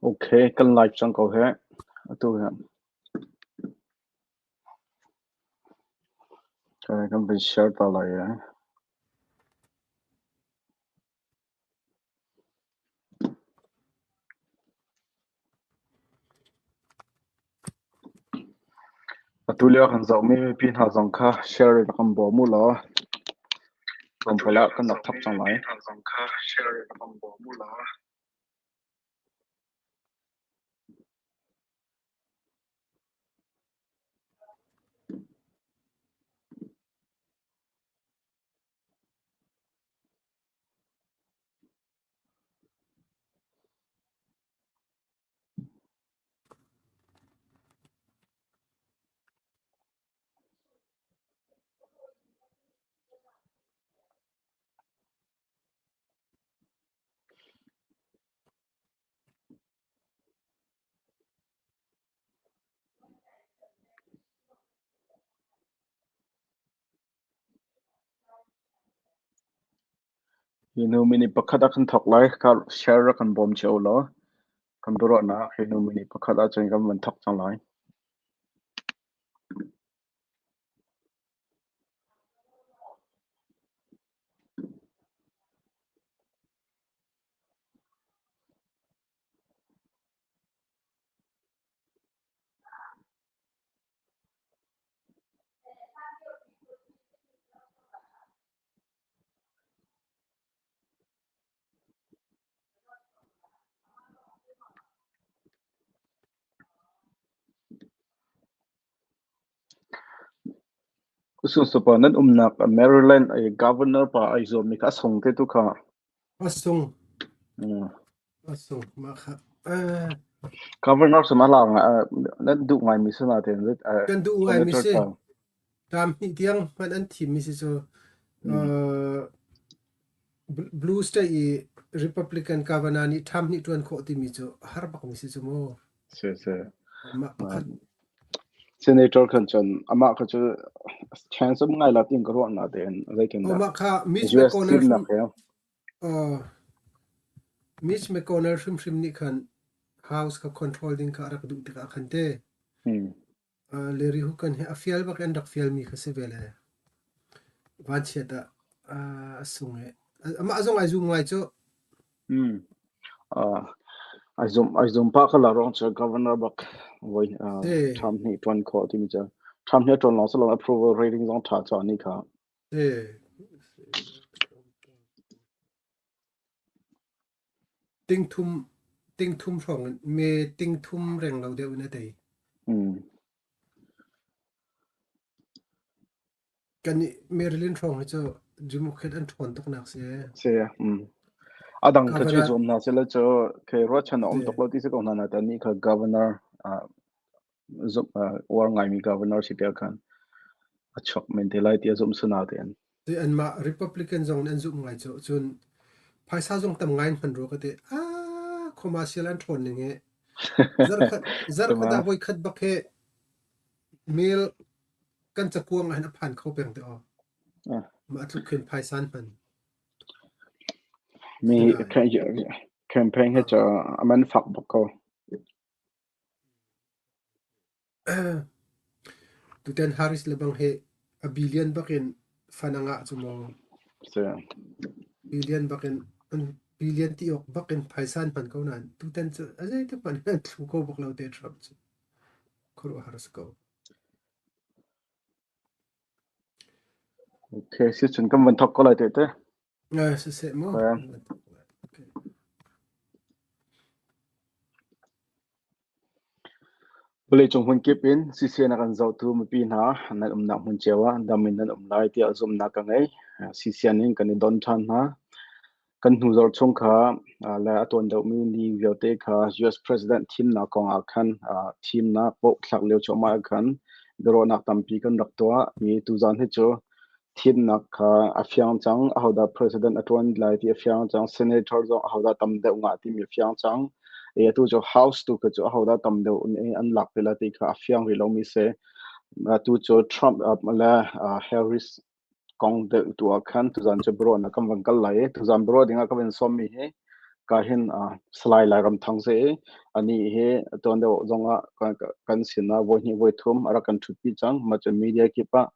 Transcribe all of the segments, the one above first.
Okay, kan live cang ko heh. Atu hi kan van share ta lai eh. Atu lio kan zohmi mipi hna zong kha share in kan bawm u law tlawmpal ah kan rak thawk cang lai. Hi hnu minute pakhat ah kan thawk lai. Ka share rak kan bawm cio law kan biaruahnak hi hnu minute pakhat ahcun kan van thawk cang lai. Ususupa nan umnak Maryland i governor pa ai zuammi kha a sung te tu kha. A sung. A sung mah kha. Governor sum a lang nan duh ngaimi si nain Kan duh ngaimi si. Ṭam hnih tiang hmanh an thimmi si cu Blue State i Republican governor nih ṭam hnih ṭuan khawh timi cu a har bakmi si cu mu. Si si. Mah pakhat. Senator khan cun amah kha cu chance um ngai la tin ka ruah na tein zeitin dah. Mah kha Mitch US McConnell thimnak he. Mitch McConnell hrimhrim nih khan House kha control ding kha a rak duh tikah khan te. Larry Hogan hi a fial bak in rak fialmi kha si ve le vanchiat ah a sung i amah zong ai zum ngai cu. Ai zum ai zum pah kha la rong cu governor bak voi Trump nih tuan khawh timi cu Trump nih a tuan lawng si lo approval rating zong tha cu ani kha. Tingthum tingthum hrawng in me tingthum reng lo deuh in a tei. Kan i Maryland hrawng hi cu Democrat an ṭhawn tuknak si. Si. A dang kha cu zuam hna sila cu khi ruahchan a um tuk lo ti si ko hna na ni kha governor zumh uar ngaimi governor si te khan a chuak men te lai ti a zumh sana te an. Anmah Republican zong nih an zumh ngai cu. Cun phaisa zong tam ngai in hman rua ka ti. Ah, commercial an ṭhawn ning hi. Zarkhat zarkhat ah voikhat bak hi mail kan cakuang ah hin a phan kho peng te aw. Mah tluk khin phaisa an hman. Mi campaign hi cu a man fak bak ko. Tutan Harris le bang hi a billion bakin fan a ngah cu maw? Billion bakin an billion ti awk bakin phaisa an hman ko nain tutan cu a zeitik hmanh in an thlu kho bak lo te Trump cu. Khuaruahhar a si ko. Okay, si cun kan van thok ko lai te te. Siseh mu. Okay. Vawleicung hmunkip in CCN a kan zohtu mipi hna nan umnak hmun cio ah dam in nan um lai tiah zumhnak ka ngei. CCN in kan i don ṭhan hna. Kan hnu zarh chung kha le a tuan deuhmi ni vialte kha US President thimnak kong ah khan thimnak vote thlak lio cuahmah ah khan biaruahnak tampi kan rak tuah i tuzan hi cu Thimnak kha a fiang cang. Ahodah president a ṭuan lai ti a fiang cang. Senator zong ahodah tam deuh ngah timi a fiang cang. I atu cu House tu kha cu ahodah tam deuh nih an lak ti lai ti kha a fiang rih lomi si. Atu cu Trump le Harris kong deuh tu ah khan tuzan cu biaruahnak kan van kal lai i tuzan biaruah dingah ka van sawmmi hi. Ka hin Salai Lairamthang si i anih hi tuan deuh zongah kan sinah voihnih voithum a rak kan ṭhutpi cang. Mah cun media kip ah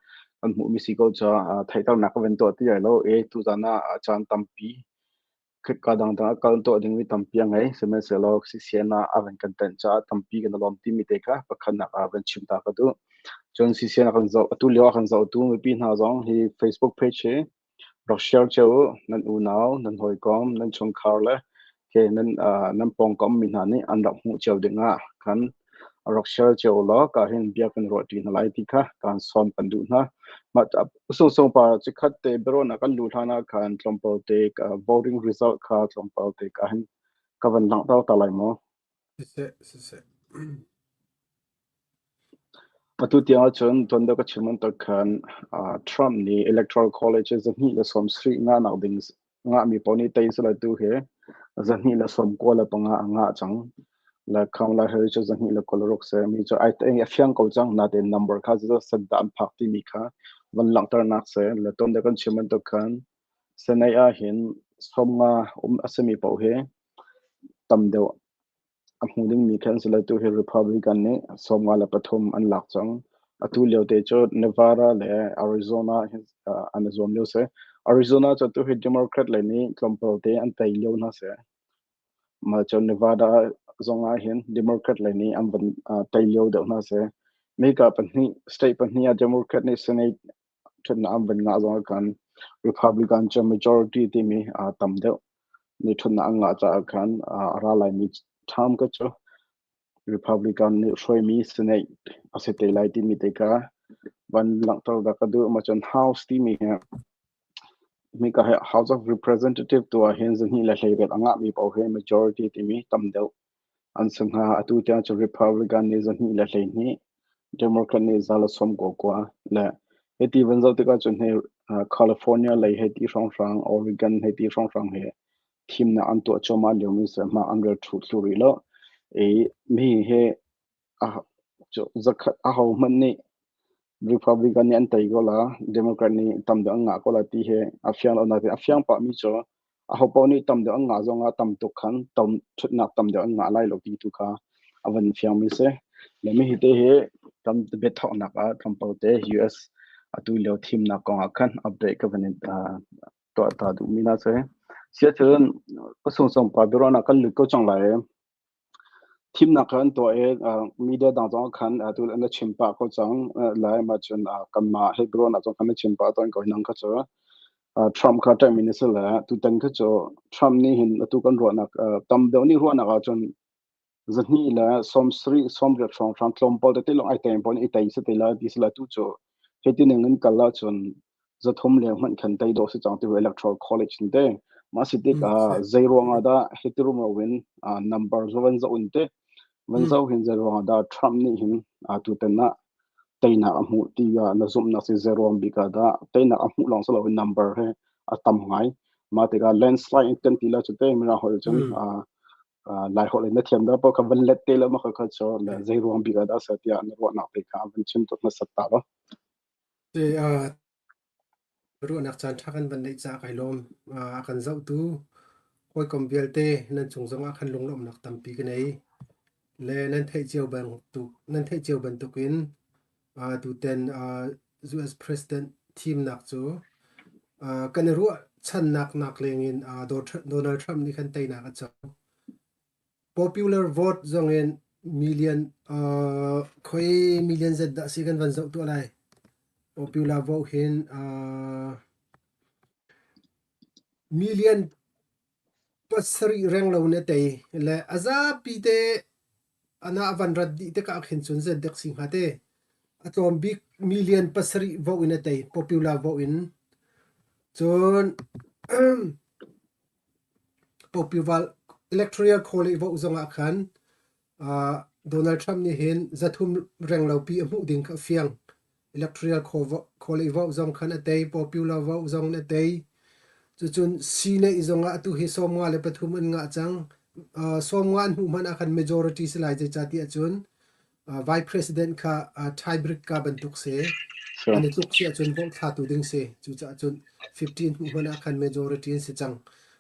kan hmuhmi si ko caah theihternak ka van tuah ti lai lo i tuzan ah caan tampi ka dangdang a kal tuah dingmi tampi a ngei. Sihmanhsehlaw CCN ah a van kan tenh caah tampi kan i lawm timi te kha pakhatnak ah van chim ta ka duh. Cun CCN a kan zoh, atu lio a kan zohtu mipi hna zong hi Facebook page hi rak share cio u. Nan unau, nan hawikom, nan chungkhar le ke nan nan pawngkam mi hna nih an rak hmuh cio ding ah khan rak share cio law ka hin bia kan ruah ṭi hna lai ti kha kaan sawm kan duh hna. Mah sungsung pa cikhat te biaruahnak kan luh hlan ah khan tlawmpal te voting result kha tlawmpal te ka hin ka van langhter ta lai maw? Siseh, siseh. Atu tiang ahcun tuan deuh ka chim bantuk khan Trump nih Electoral College 270 ngahnak ding ngahmi paoh nih tei sila tu hi 295 a ngah cang. Le Kamala Harris cu 226 si. Mi cu ai a fiang ko cang. Natein number kha zeizat set dah an phak timi kha van langhternak si. Le tuan deuh kan chim bantuk khan Senate ah hin 50 um a simi paoh hi tam deuh A hmu dingmi khi an si lo. Tuhi Republican nih 53 an lak cang. Atu lio te cu Nevada le Arizona an i zuam lio si. Arizona cu tuhi Democrat lei nih tlawmpal te an tei lio hna si. Mah cu Nevada zong ah hin Democrat lei nih an van tei lio deuh hna si. Mika pahnih, state pahnih ah Democrat nih Senate ṭhutnak an van ngah zong ah khan Republican cu majority timi tam deuh nih ṭhutnak an ngah caah khan a ra laimi term ka cu Republican nih hruaimi Senate a si te lai timi te kha van langhter dah ka duh. Mah cun House timi hi mika hi House of Representative tu ah hin 218 a ngahmi paoh hi majority timi tam deuh an si hnga. Atu tiang cu Republican nih 212, Democrat nih 199 le hiti van zoh tikah cun hi California lei hei ti hrawnghrang, Oregon hei ti hrawnghrang hi thimnak an tuah cuahmah liomi si hma an rel thlu thlu rih lo. I mi hi zakhat aho hmanh nih Republican nih an tei ko la, Democrat nih tam deuh an ngah ko la ti hi a fiang lo nain a fiang pahmi cu ahopaoh nih tam deuh an ngah zongah tam tuk khan tom ṭhutnak tam deuh an ngah lai lo ti tu kha a van fiangmi si. Le mi hi te hi kan biathawknak ah tlawmpal te US atu lio thimnak kong ah khan update ka van in tuah ta duhmi na si. Siahcun ka sungsung pa biaruahnak kan lut ko cang lai. Thimnak kha an tuah i media dang zong khan atu na chim pah ko cang lai. Mah cun kanmah he biaruahnak zong khan na chim pah tawn ko. Nang kha cu Trump kha ṭaihmi na si le tutan kha cu Trump nih hin atu kan ruahnak tam deuh nih ruahnak ahcun 270 80 hrawnghrang tlawmpal tete lawng ai teng pawl nih i tei si te lai ti si lai tu cu hiti ning in kal ahcun 300 leng hmanh khan tei dawh si cang ti electoral college in te mah si tikah zei ruangah dah hiti rumro in number zo van zoh in te van zoh hin zei ruangah dah Trump nih hin tutan ah teinak a hmuh ti ah na zumhnak si zei ruang bik ah dah teinak a hmuh lawng si loin number he a tam ngai mah tikah landslide kan ti la cu te mirang holh cun lai holh in na thiam dah paoh kha van let te lo ma kha kha cu zei ruang bik ah dah sa tiah na ruahnak te kha van chim tuk hmasat ta lo. Ruahnak caan ṭha kan van neih caah kai lawm. A kan zohtu hawikom vialte nan cung zongah khan lunglawmhnak tampi ka nei. Le nan theih cio bantuk nan theih cio bantukin tuten US President thimnak cu kan i ruahchannak nak lengin Donald Trump nih khan teinak a co. Popular vote zongin million khoi million zat dah si kan van zoh tuah lai. Popular vote hin million 7 renglo in a tei le a zapi te ana a van rat dih tikah khin cun zeidek si hnga te. A tlawm bik million 7 vote in a tei popular vote in. Cun Popular Electoral College vote zongah khan Donald Trump nih hin 300 renglopi a hmuh ding kha a fiang. Electoral College vote zong khan a tei, popular vote zong in a tei. Cucun Senate zongah atu hi 53 an ngah cang. 50 an hmuh hmanh ah khan majority si lai zeicahtiah cun Vice President kha tiebreak ka bantuk si. An i tluk si ahcun vote thlatu ding si. Cucaah cun 15 hmuh hmanh ah khan majority an si cang.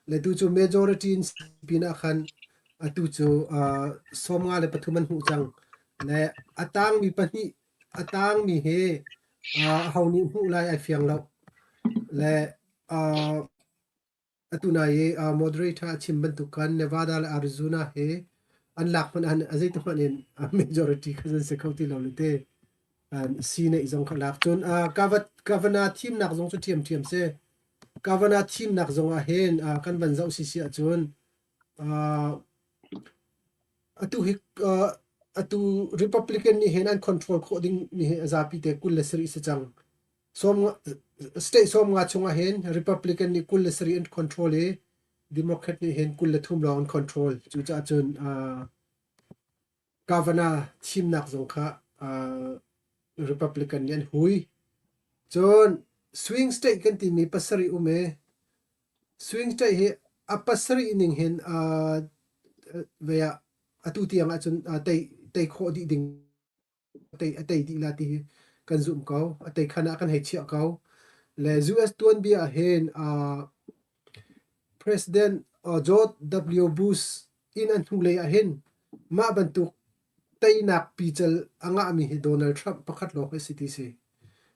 Le tu cu majority in pin ah khan atu cu 53 an hmuh cang. Le a tangmi pahnih a tangmi hi aho nih hmuh lai ai fiang lo. Le atu nai i moderator a chim bantuk khan Nevada le Arizona hi an lak hmanh ah a zeitik hmanh in majority kha an si kho ti lo le te. Si neih zong kha lak. Cun Kavanaugh thimnak zong cu ṭhiamṭhiam si. Kavanaugh thimnak zong ah hin kan van zoh sisi ahcun atu hi atu Republican nih hin an control khawh ding mi hi a zapi te 27 si cang. Sawm state 50 chungah hin Republican nih 27 an control i Democrat nih hin 23 lawng an control. Cucaah cun Kavanaugh thimnak zong kha Republican nih an hui. Cun swing state kan timi pasarih um i swing state hi a pasarih ning hin vei ah atu tiang ahcun tei tei khawh dih ding tei a tei dih la ti hi kan zumh ko. A tei khan ah kan hei chiah ko. Le US tuanbia ah hin President George W. Bush in an hnulei ah hin mah bantuk teinak pical a ngahmi hi Donald Trump pakhat lawng hi si ti si.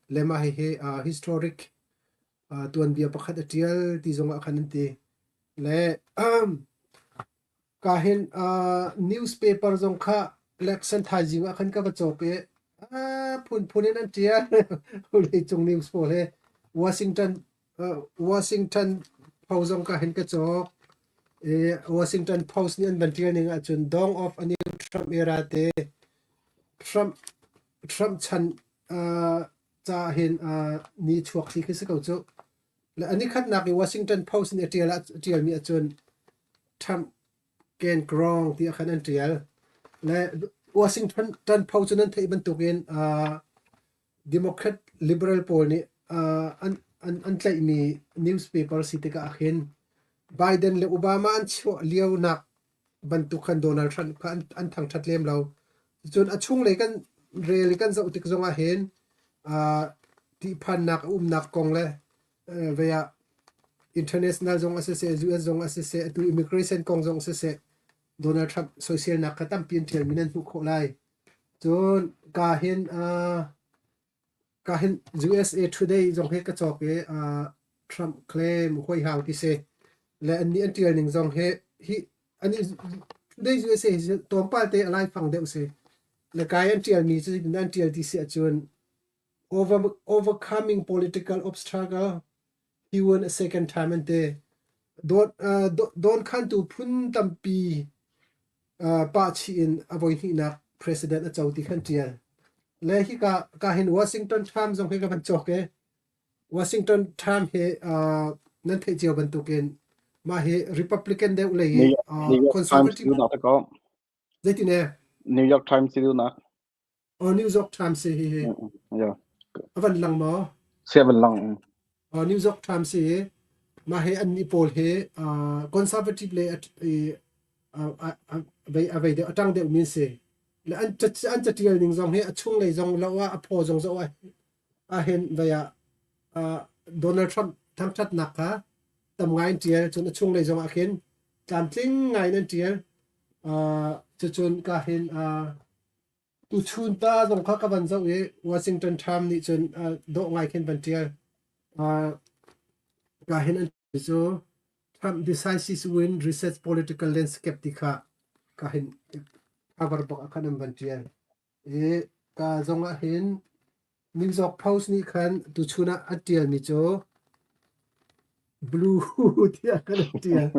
Le mah hihi historic tuanbia pakhat a ṭial ti zongah khan an ti. Le ka hin newspaper zong kha election thaizing ah khan ka va cawk i phunphun in an ṭial. Vawleicung news pawl hi Washington Washington Post zong ka hin ka cawk. I Washington Post nih an van ṭial ning ahcun Dawn of a new Trump era te Trump Trump chan ca hin ni chuak si khi si ko cu. Le a nikhatnak i Washington Post nih a ṭial a ṭialmi ahcun Trump Ken Grong tiah khan an ṭial. Le Washington Post cu nan theih bantukin Democrat liberal pawl nih an an an tlaihmi newspaper si tikah ah hin Biden le Obama an chuah lionak bantuk khan Donald Trump kha an thangṭhat lem lo. Cun a chunglei kan rel i kan zoh tik zongah hin ṭihphannak a umnak kong le vei ah international zong a siseh, US zong a siseh, atu immigration kong zong siseh, Donald Trump soiselnak kha tampi an ṭialmi nan hmuh khawh lai. Cun ka hin ka hin USA Today zong hi ka cawk i Trump claim huaihang ti si. Le annih an ṭial ning zong hi hi annih Today USA hi tlawmpal te a laifang deuh si. Le kai an ṭialmi cu zeitin an ṭial ti si ahcun over, overcoming political obstacle he won a second time an ti. Don, don khantu phun tampi pahchih in a voihnihnak president a co ti khan ṭial. Le hika ka hin Washington Times zong hi ka van cawk i Washington Times hi nan theih cio bantukin mah hi Republican deuh lei i New York, New York Times conservative duhnak ta ko. zeitin e New York Times duhnak. Oh, New York Times hi hi Yeah. a van lang maw? Seven lang. New York Times hi mah hi annih pawl hi conservative le a vei deuh a ṭang deuhmi an si. Le an an catial ning zong hi a chunglei zong lo ah a phaw zong zoh ah ahhin vei ah Donald Trump thangṭhatnak kha tam ngai an ṭial cun a chunglei zong ah khin tlamtling ngai in an ṭial. Cucun ka hin Tuchun ta zong kha ka van zoh i Washington Times nih cun dawh ngai khin van ṭial. Ka hin an cu Trump decisive win resets political landscape ti kha ka hin cover bak ah khan an van ṭial. I ka zong ah hin New York Post nih khan tuchun ah a ṭialmi cu blue tiah kan ṭial.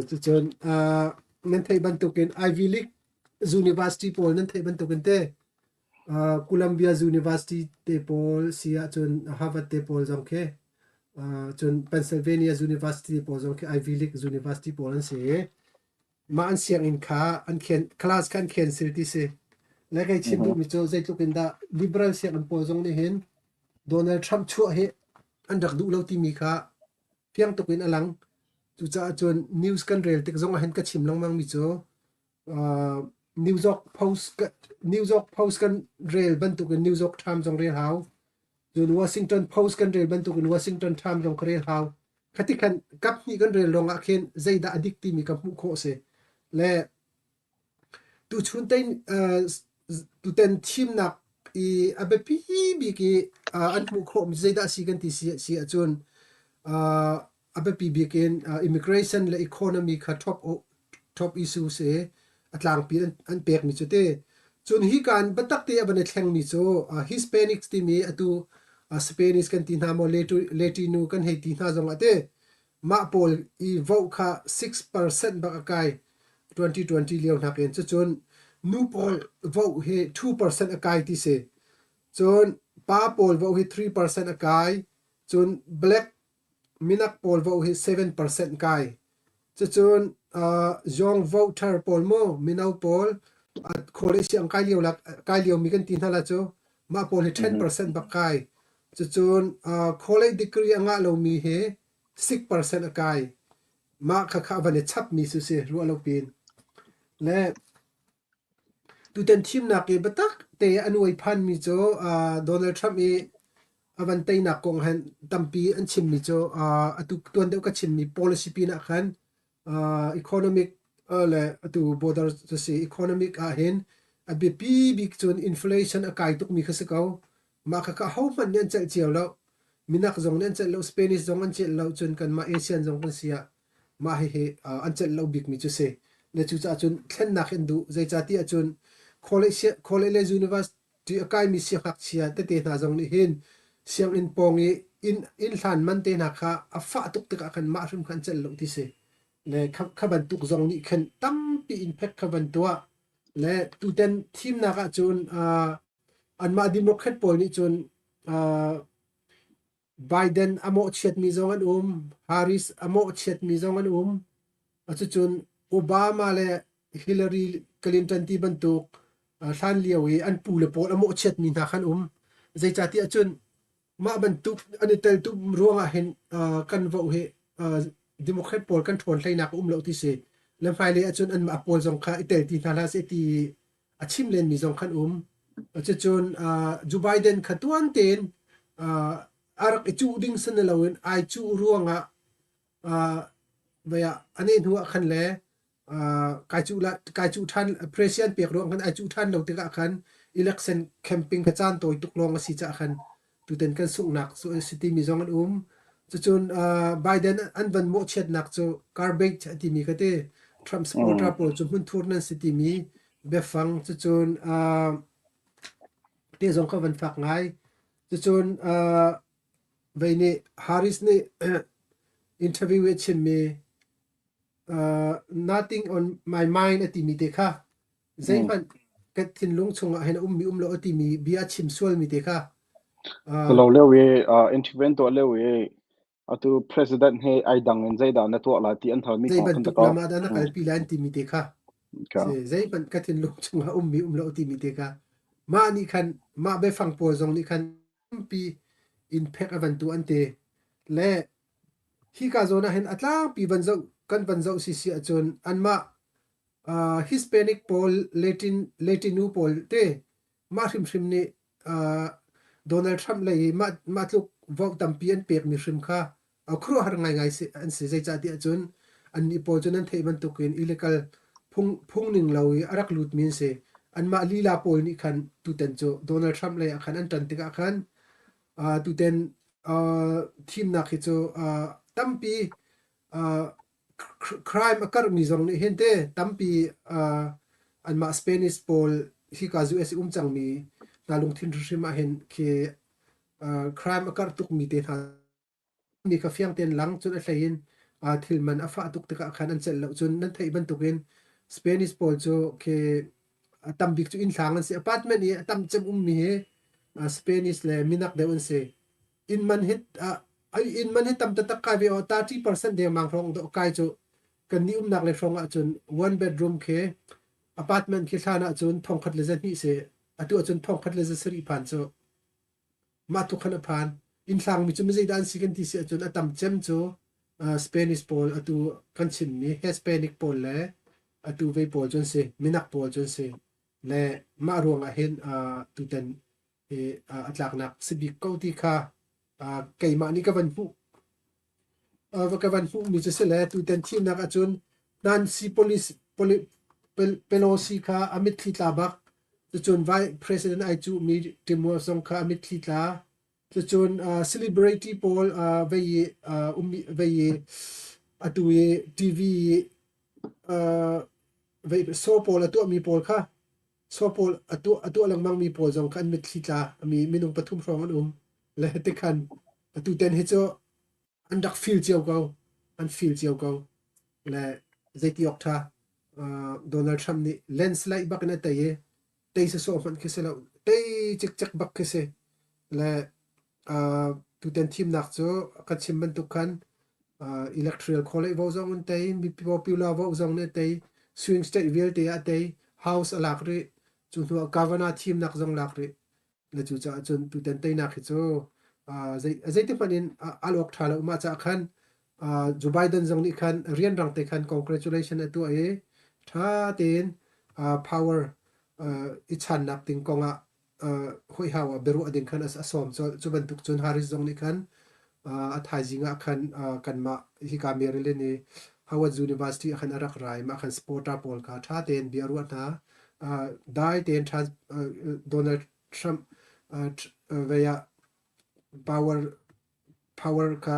Cucun nan theih bantukin Ivy League University pawl nan theih bantukin te Columbia University te pawl si ahcun Harvard te pawl zong khi cun Pennsylvania University pawl zong khi Ivy League University pawl an si i mah an sianginn kha an khen class kha an cancel ti si. Le kei chim duhmi cu zeitluk in dah liberal sianginn pawl zong nih hin Donald Trump chuah hi an rak duh lo timi kha fiang tuk in a lang. Cucaah cun news kan rel tik zong ah hin ka chim lengmang mi cu uh, New York Post New York Post kan rel bantukin New York Times zong rel hau. Cun Washington Post kan rel bantukin Washington Times zong ka rel hau. Khati khan kap hnih kan rel lawng ah khin zeidah a dik timi ka hmuh khawh si. Le Tuchun te tutan thimnak i a biapi bik i an hmuh khawhmi zeidah a si kan ti si ahcun a biapi bik in immigration le economy kha top issue si a tlangpi an pekmi cu ti. Cun hika in biatak te a van i thlengmi cu Hispanics timi atu Spanish kan ti hna maw Latino kan hei ti hna zongah ti Mah pawl i vote kha 6% bak a kai 2020 lio nakin. Cucun nu pawl vote hi 2% a kai ti si. Cun pa pawl vote hi 3% a kai. Cun black minak pawl vote hi 7% kai. Cucun uh, young voter pawl mu mino pawl college siang kai lio lak kai lio mi kan ti hna la cu mah pawl hi 10% bak kai. Cucun uh, college degree a ngah lomi hi 6% a kai. Mah khakha a van i chapmi cu si ruah lo pin. Le tutan thimnak i biatak te an uai phanmi cu uh, Donald Trump i a van teinak kong han tampi an chimmi cu uh, atu tuan deuh ka chimmi policy pin ah khan uh, economic uh, le atu border cu si economic ah hin a biapi bik cun inflation a kai tukmi kha si ko. Mah khakha hohmanh nih an celh cio lo. Minak zong nih an celh lo, Spanish zong an celh lo, cun kanmah Asian zong kan si ah mah hihi uh, an celh lo bikmi cu si. Le cucaah cun thlennak in duh. Zeicahtiah cun college, college le university a kaimi siangngakchia tete hna zong nih hin sianginn pawng i inn, inn hlan man te hna kha a fah tuk tikah khan mah hrim kha an celh lo ti si. Le kha, kha bantuk zong nih khan tampi in phek kha van tuah. Le tuten thimnak ahcun uh, Anmah Democrat pawl nih cun uh, Biden a mawhchiatmi zong an um, Harris a mawhchiatmi zong an um. Cucun Obama le Hillary Clinton ti bantuk uh, hlan lio i an pu le pawl a mawhchiatmi hna khan um. Zeicahtiah cun mah bantuk an i teltum ruangah hin uh, kan vote hi uh, Democrat pawl kan ṭhawn hleinak a um lo ti si. Le hmailei ahcun anmah pawl zong kha i tel ti hna hlah seh ti a chim lenmi zong khan um. Cucun uh, Joe Biden kha tuan tein uh, a rak i cuh ding si loin ai cuh ruangah uh, vei ah ane hnu ah khan le uh, kai cuh la kai cuh ṭhan president pek ruang khan ai cuh ṭhan lo tikah khan election camping kha caan tawi tuk lawng a si caah khan tutan kan sunghnak cu a si timi zong an um. Cucun uh, Biden an van mawhchiatnak cu garbage a timi kha ti Trump supporter pawl cu hmunthur nan si timi biafang cucun uh, te zong kha van fak ngai. Cucun uh, vei nih Harris nih interview i a chimmi uh, nothing on my mind a timi te kha zeihmanh ka thinlung chungah hin a ummi um lo a timi bia a chim sualmi te kha uh, Lo leo i uh, interview tuah leo i atu president he ai dang in zeidah na tuah lai ti an halmi zei kong khan bantuk ta lam ah dah na kalpi lai an timi te kha ka si zeihmanh ka thinlung chungah ummi um lo timi te kha mah nih khan mah biafang pawl zong nih khan tampi in phek a van tu an ti le hika zawn ah hin a tlangpi van zoh kan van zoh si si ahcun anmah uh, Hispanic pawl Latin Latino pawl te mah hrimhrim nih uh, Donald Trump lei i mah mah tluk vote tampi an pekmi hrim kha a khuaruahhar ngaingai si an si zeicahtiah cun annih pawl cu nan theih bantukin illegal phung phungning lo i a rak lutmi an si anmah lila pawl nih khan tutan cu Donald Trump lei ah khan an ṭan tikah khan uh, tutan uh, thimnak hi cu uh, tampi uh, crime a karhmi zong nih hin te tampi uh, anmah Spanish pawl hika US i um cangmi hna lungthin hrimhrim ah hin khi uh, crime a karh tukmi te hna mi kha fiang tein lang cun a hlei in uh, thil man a fah tuk tikah khan an celh lo cun nan theih bantukin Spanish pawl cu khi a tam bik cu inn hlang an si apartment i a tam cem ummi hi uh, Spanish le minak deuh an si inn man hi uh, inn man hi tam taktak kai ve aw 30% dengmang hrawng dawh kai cu kan nih umnak le hrawng ahcun one bedroom khi apartment khi hlan ahcun thongkhat le zahnih si atu ahcun thongkhat le zasarih phan cu mah tluk khan a phan inn hlangmi cu mizeidah an si kan ti si ahcun a tam cem cu uh, Spanish pawl atu kan chimmi Hispanic pawl le atu vei pawl cu an si minak pawl cu an si le mah ruangah hin uh, tutan hi uh, a tlaknak si bik ko ti kha uh, keimah nih ka van hmuh. Va ka van hmuhmi cu si le tutan thimnak ahcun Nancy Pelosi kha a mitthli tla bak. Cucun Vice President ai cuhmi Tim Walz zong kha a mitthli tla. Cucun celebrity pawl vei i ummi vei i atu i TV i vei show pawl a tuahmi pawl kha show pawl a tuah lengmangmi pawl zong kha an mitthli tla mi minung pathum hrawng an um. Le tikhan atu ten hi cu an rak feel cio ko. An feel cio ko. Le zeiti awk ṭha Donald Trump nih landslide bak in a tei i tei sawsawh hmanh khi si lo. Tei cikcek bak khi si. Le tutan thimnak cu kan chim bantuk khan electoral college vo zong an tei, mipi popular vote zong nih a tei, swing state vialte ah a tei, House a lak rih, cu hnu ah governor thimnak zong lak rih. Le cucaah cun tutan teinak hi cu zei zeiti hmanh in al awk ṭha lo. Mah caah khan Joe Biden zong nih khan rianrang te khan congratulation a tuah i ṭha tein power i channak ding kongah hoihau ah biaruah ding khan a sawm colh. Cu bantuk cun Harris zong nih khan a thaizing ah khan kanmah hika Maryland i Howard University ah khan a rak ra i mah khan supporter pawl kha ṭha tein bia a ruah hna. Dai tein Donald Trump vei ah power power kha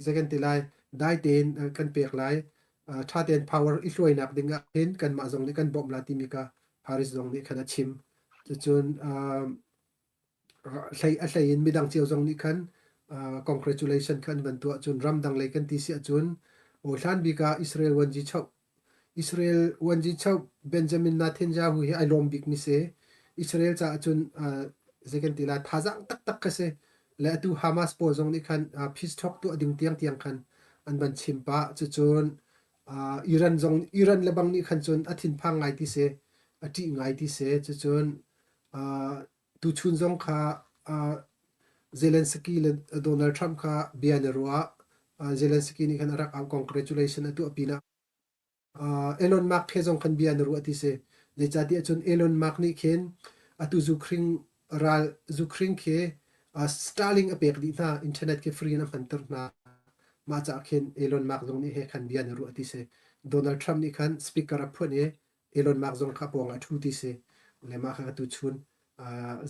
zei kan ti lai dai tein kan pek lai. Ṭha tein power i hluainak ding ah hin kanmah zong nih kan bawmh la timi kha Harris zong nih khan a chim. Cucun a hlei in midang cio zong nih khan congratulation kha an van tuah. Cun ramdang lei kan ti si ahcun hlan bik ah Israel Wanjichoh Benjamin Netanyahu hi ai lawm bikmi si. Israel caah cun zei kan ti lai thazaang taktak kha si. Le atu Hamas pawl zong nih khan peace talk tuah ding tiangtiang khan an van chim pah. Cucun Iran zong Iran le bang nih khan cun a thinphang ngai ti si, a ṭih ngai ti si. Cucun tuchun zong kha Zelensky le Donald Trump kha bia an i ruah. Zelensky nih khan a rak au congratulation a tuah pinah Elon Musk he zong khan bia an i ruah ti si. Zeicahtiah cun Elon Musk nih khin atu zukhring ral zukhring khi Starlink a pek dih hna, internet khi free in a hmanter hna. Mah caah khin Elon Musk zong nih he khan bia an i ruah ti si. Donald Trump nih khan speaker a phuan i Elon Musk zong kha pawng ah ṭhu ti si. Le mah kha tu chun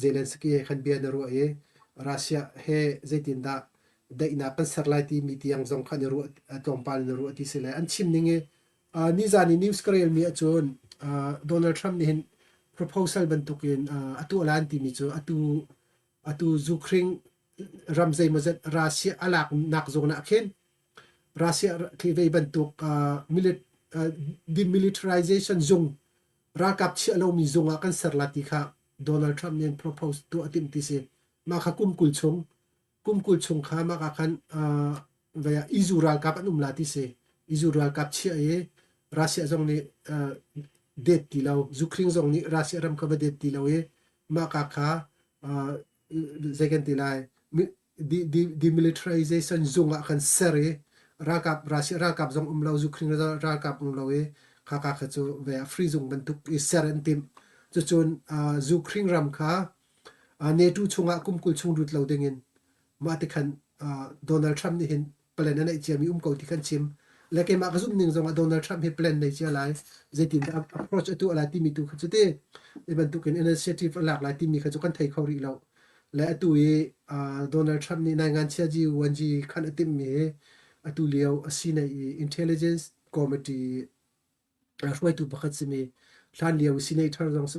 Zelensky he khan bia na ruah i Russia he zeitindah daihnak kan ser lai timi tiang zong kha na ruah tlawmpal na ruah ti si le an chim ning i nizan i news ka relmi ahcun Donald Trump nih hin proposal bantukin a tuah lan timi cu atu atu Ukraine ram zeimawzat Russia a laknak zawn ah khin Russia khi vei bantuk demilitarization zung ralkap chiah lomi zung ah kan ser la ti kha Donald Trump nih propose tuah a timh ti si. Mah kha kum 20 chung kum 20 chung kha mah ka khan vei ah EU ralkap an um la ti si. EU ralkap chiah i Russia zong nih det ti lo, Ukraine zong nih Russia ram kha va det ti lo i mah ka kha zei kan ti lai demilitarization zung ah kan ser i ralkap Russia ralkap zong um lo Ukraine ralkap um lo i khaka kha cu ve free zung bantuk i ser an timh cucun Ukraine ram kha NATO chungah kum 20 chung lut lo dingin mah ti khan Donald Trump nih hin plan a neih ciami um ko ti kan chim le keimah ka zumh ning zongah Donald Trump hi plan nei cia lai zeitin dah approach a tuah lai timi tu kha cu ti i bantukin initiative a lak lai timi kha cu kan thei kho rih lo le atu i Donald Trump nih nai ngan chia ji wan ji khan a timh mi hi atu lio a si nei i intelligence committee hruaitu pakhat simi hlanlio senator zong si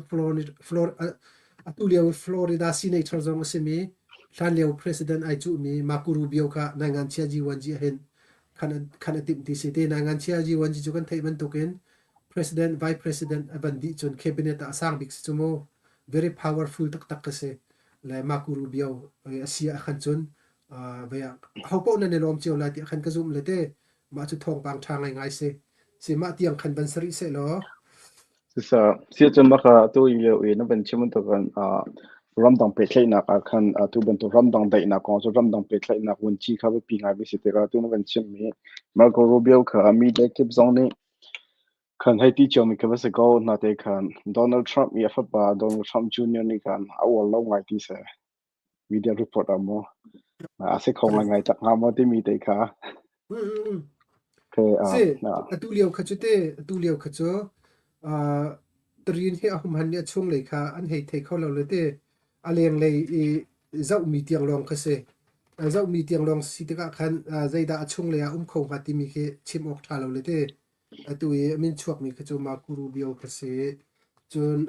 atu lio Florida senator zong a simi hlanlio president ai cuhmi Marco Rubio kha naingan chia G1G hin khan khan a timh ti si te naingan chia G1G cu kan theih bantukin president vice president a ban dih cun cabinet ah a sang bik si cu mu very powerful taktak ka si le Marco Rubio a si ah khan cun vei ah ho paoh nan i lawm cio lai ti khan ka zumh le te Mah cu thawngpang ṭha ngaingai si. Si mah tiang khan van sarih sehlaw. Siacun baka tu lio i na van chim bantukin ramdang pehtlaihnak ah khan tu bantuk ramdang daihnak kong cu ramdang pehtlaihnak vunci kha biapi ngai mi si tikah tu na van chimmi Marco Rubio kha media kip zong nih khan hei ti cio mi kha va si ko na te khan Donald Trump i a fapa Donald Trump Jr. nih khan a uar lo ngai ti si media report ah maw a si kho ngai ngai tak hnga maw timi te kha. Mm, mm, mm. Okay, Si, na. atu lio kha cu te, atu lio kha cu uh, tarin hi a humhan nih a chunglei kha an hei thei kho lo le te a lenglei i zohmi tiang lawng kha si. Zohmi tiang lawng si tikah khan zeidah a chunglei ah um kho hnga timi khi chim awk ṭha lo le te. Atu i a min chuakmi kha cu Marco Rubio kha si. Cun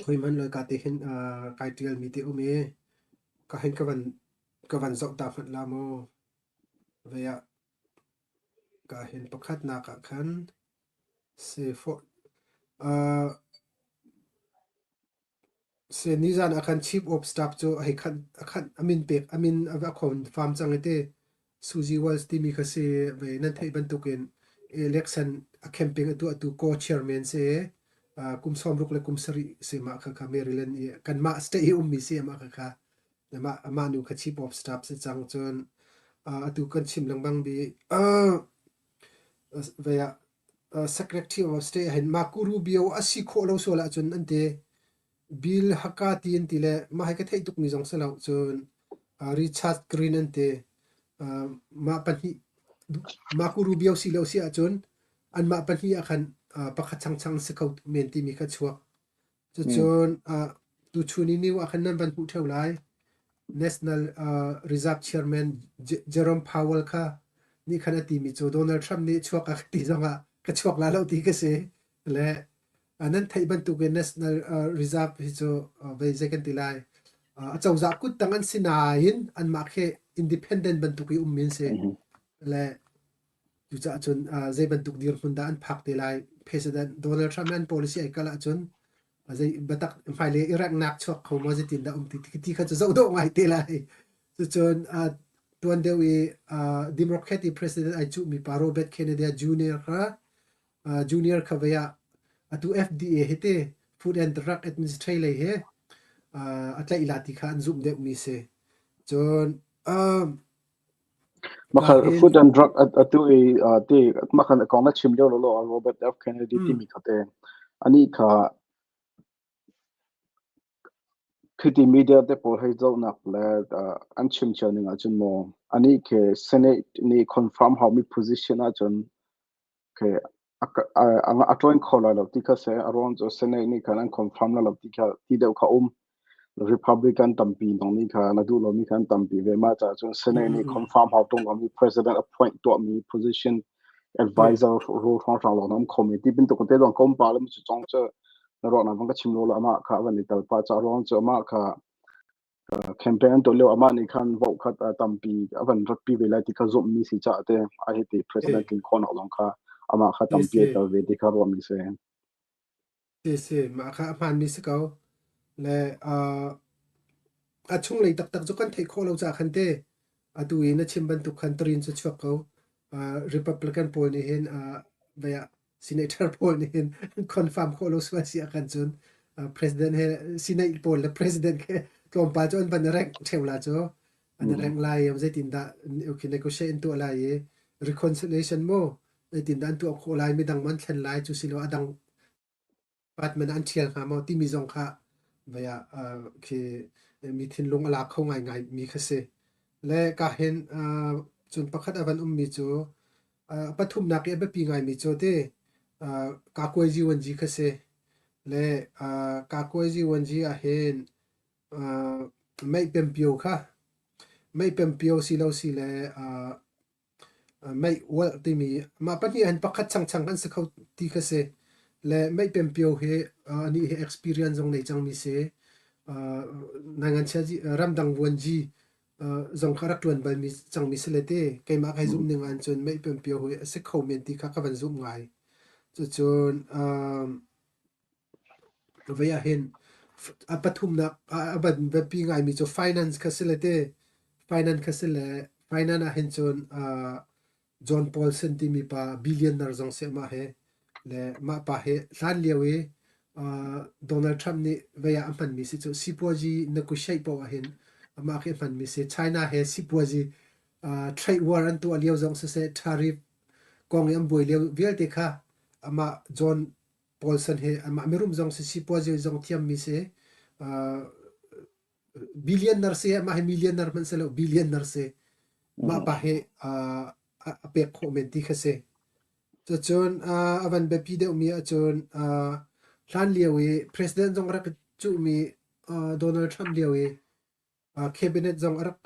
khoi hmanh loi ka te hin kai ṭialmi te um i ka hin ka van zoh ta hmanh la mu. Vei ah ka hin pakhatnak ah khan si fawh. Si nizan ah khan Chief of Staff cu a hei khanh a khanh a min pek a min a va khon farm cang i ti Suzy Wells timi kha si ve nan theih bantukin election a campaign a tuahtu co-chairman si kum 60 le kum sarih si mah kha kha Maryland i kanmah state i ummi si mah kha kha amah amah nu kha Chief of Staff si cang cun atu kan chim lengmang bi ve ah Secretary of State hin Marco Rubio a si khawh lo sual ahcun an ti. Bill Hakati an ti le mah hi ka theih tukmi zong si lo. Cun Richard Green an ti. Mah pahnih Marco Rubio si lo si ahcun anmah pahnih ah khan pakhat changchang si kho men timi kha chuak. Cucun tuchun i new ah khan nan van hmuh ṭheo lai. National Reserve Chairman Jerome Powell kha nih khan a timi cu Donald Trump nih chuak a ka ti zongah ka chuak la lo ti ka si. Le nan theih bantukin National Reserve hi cu vei zei kan ti lai. Acozah kuttang an si nain anmah khi independent bantuk i ummi an si. Le Cucaah cun zei bantuk dirhmun dah an phak te lai? President Donald Trump an policy ai kal ahcun zei biatak hmailei i renghnak chuak kho maw zeitin dah um ti ti kha cu zoh dawh ngai te lai. Cucun tuan deuh i Democrat i president ai cuhmi pa Robert Kennedy Jr. kha junior kha vei ah atu FDA hi te Food and Drug Administration lei he a tlaih la ti kha an zumh deuhmi si. Cun Makha Food and Drug atu i ti makhan kong na chim lio lo Robert F Kennedy timi kha te ani kha khiti media te pawl hei zohnak le an chim cio ning ahcun maw ani khi Senate nih confirm haumi position ahcun khi a ṭuan kho lai lo ti kha si. A ruang cu Senate nih khan an confirm lai lo ti kha ti deuh kha um. Republican tampi zong nih khan a duh lomi khan tampi ve. Mah caah cun Senate nih confirm hau ṭung lomi president appoint tuahmi position advisor role hrawnghrang lawng na um khomi ti bantuk te zong ka um pah le cu cong cu na ruahnak bang ka chim lo la amah kha a van i tal pah caah ruang cu amah kha Campaign an tuah lio amah nih khan vote khat tampi a van ratpi ve lai ti kha zumhmi si caah te a hi ti president tlin khawhnak zong kha amah kha tampi a tel ve ti kha ruahmi si. Si si, mah kha a hmaanmi si ko. Le a chunglei taktak cu kan theih khawh lo caah khan te atu i na chim bantuk khan tarin cu chuak ko. Republican pawl nih hin vei ah Senator pawl nih hin confirm khawh lo sual si ahkhan cun president he Senate pawl le president he tlawmpal cu an van i rengh ṭheo la cu an i rengh lai i zeitindah okay, negotiate an tuah lai i reconciliation mu zeitindah an tuah khawh lai midang man thlen lai cu silo a dang department an ṭhial hnga maw timi zong kha vei ah khi mi thinlung a la kho ngaingai mi kha si. Le ka hin cun pakhat a van ummi cu pathumnak i a biapi ngaimi cu ti kakuaizi wanji kha si. Le kakuaizi wanji ah hin meih pempio kha meih pempio si lo si le Meih ualh timi mah pahnih hin pakhat changchang kan si kho ti kha si. Le meih pempio hi anih hi experience zong nei cangmi si. Nainganchia ramdang vuanji zong kha rak ṭuan balmi cangmi si le te keimah kai zumh ning ahcun meih pempio hi a si kho men ti kha ka van zumh ngai. Cucun Vei ahhin a pathumnak a biapi ngaimi cu finance kha si le ti. Finance kha si le finance ahhin cun John Paulson timi pa billionaire zong si amah hi. Le mah pa hi hlan lio i Donald Trump nih vei ah a hmanmi si cu sipuazi negotiate paoh ahhin amah khi a hmanmi si. China he sipuazi trade war an tuah lio zong siseh tariff kong i an buai lio vialte kha amah John Paulson hi amah mirum zong si sipuazi zong thiammi si. Billionaire si amah hi millionaire hmanh si lo billionaire si. Mah pa hi a pek khawh men ti kha si. Cucun a van biapi deuhmi ahcun hlan lio i president zong a rak i cuhmi Donald Trump lio i cabinet zong a rak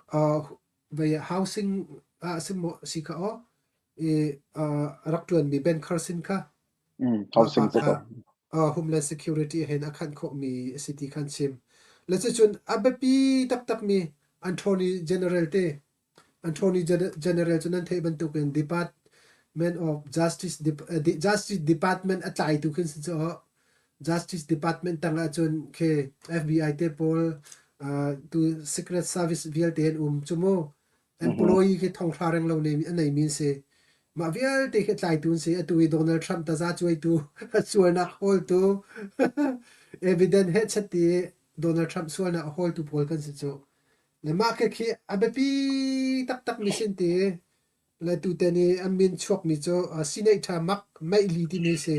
vei housing ah si maw si kha aw i a rak ṭuanmi Ben Carson kha mah pa Housing kha Homeland Security hen a khanh khawhmi a si ti khan chim. Le cucun a biapi taktakmi Attorney General te Attorney General cu nan theih bantukin Department of Justice Justice Department a tlaitu khin si cu Justice Department tang ahcun khi FBI te pawl tu Secret Service vialte an um cu mu. Employee khi thonghra reng lo a neimi an si. Mah vialte khi tlaitu an si. Atu i Donald Trump taza cuaitu, sualnak hawltu, evidence hehchet ti Donald Trump sualnak a hawltu pawl kan si cu. Le mah khikhi a biapi taktakmi sin ti le tutan i an min chuakmi cu Senator Mark Milley timi si.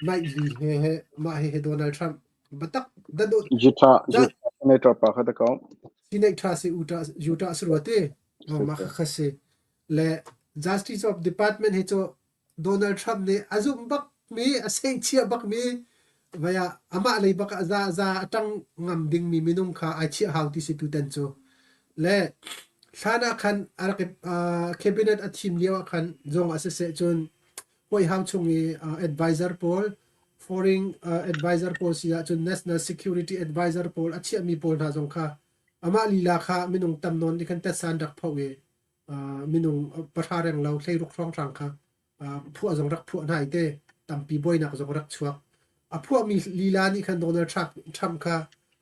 Milley he he mah hihi Donald Trump biatak Utah Utah Senator pa kha ta ko. Senator si Utah Utah si rua ti. Mah kha si. Le Justice of Department hi cu Donald Trump nih a zumh bakmi, a sehchiah bakmi, vai ah amah lei bak ah za za a ṭang ngam dingmi minung kha ai chiah hau ti si tutan cu. Le hlan ah khan a rak i cabinet a thim lio ah khan zong ah siseh cun White House chung i advisor pawl, foreign advisor pawl si ahcun national security advisor pawl a chiahmi pawl hna zong kha amah lila kha minung tam nawn nih khan tetsa an rak phoh i minung pahra renglo hleiruk hrawnghrang kha phuah zong rak phuah hna i te tampi buainak zong rak chuak. A phuahmi lila nih khan Donald Trump, Trump kha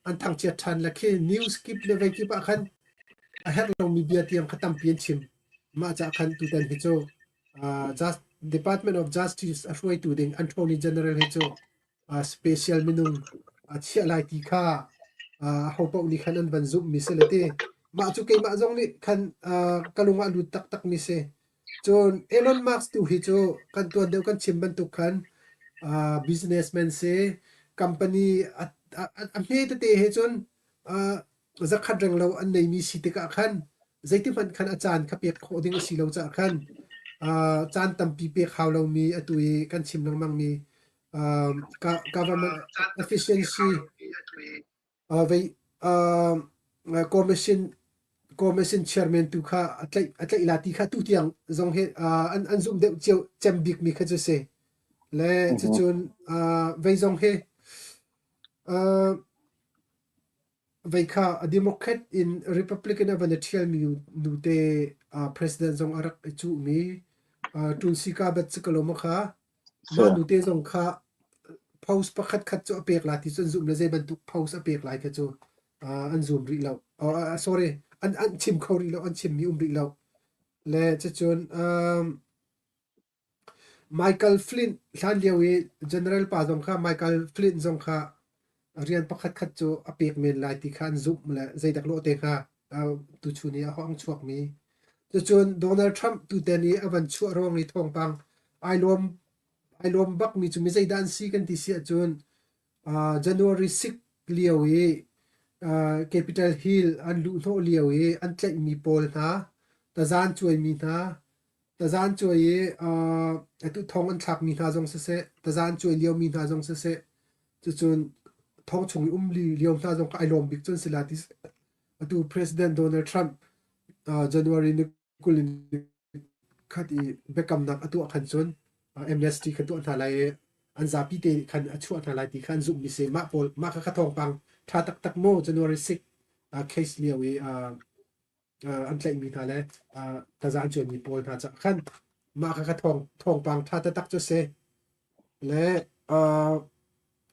an thangchiat ṭhan le khi news kip le vei kip ah khan a herh lomi bia tiang kha tampi an chim. Mah cah khan tutan hi cu Just, Department of Justice a hruaitu ding Attorney General hi cu special minung a chiah lai ti kha ho paoh nih khan an van zumhmi si le ti. Mah cu keimah zong nih khan ka lung ah lut taktakmi si. Cun Elon Musk tu hi cu kan tuan deuh kan chim bantuk khan businessman si, company a, a, a hme tete he cun zakhat renglo an neimi si tikah khan zeitihmanh khan a caan kha pek khawh ding a si lo caah khan caan tampi pek hau lomi atu i kan chim lengmangmi government efficiency vei commission commission chairman tu kha a tlaih a tlaih la ti kha tu tiang zong hi an an zumh deuh cio cem bikmi kha cu si le cucun vei zong hi Vei kha a Democrat in Republican a van i ṭhialmi nute president zong a rak i cuhmi Tulsi Gabbard si ko lo maw kha? Mah nute zong kha post pakhat khat cu a pek lai ti cu an zumh le zei bantuk post a pek lai kha cu an zum rih lo. Sorry, an an chim kho rih lo, an chimmi um rih lo. Le cucun Michael Flynn hlanlio i general pa zong kha Michael Flynn zong kha rian pakhatkhat cu a pek men lai ti kha an zumh le zeidak lawh te hnga tuchun i a hong chuakmi. Cucun Donald Trump tutan i a van chuah ruang i thawngpang ai lawm ai lawm bakmi cu mi zeidah an si kan ti si ahcun January 6 lio i Capitol Hill an luhhnawh lio i an tlaihmi pawl hna, tazan cuaimi hna, Tazan cuai i atu thong an thlakmi hna zong siseh, tazan cuai liomi hna zong siseh, cucun thong chung i um lio hna zong kha ai lawm bik cun si la ti atu President Donald Trump January ni 20 in khat i biakamnak a tuah khan cun amnesty kha tuah hna lai i an zapi te khan a chuah hna lai ti kha an zumhmi si. Mah pawl mah kha kha thawngpang ṭha taktak maw January 6 case lio i an tlaihmi hna le taza an cuanmi pawl hna caah khan mah kha kha thawngpang ṭha taktak cu si. Le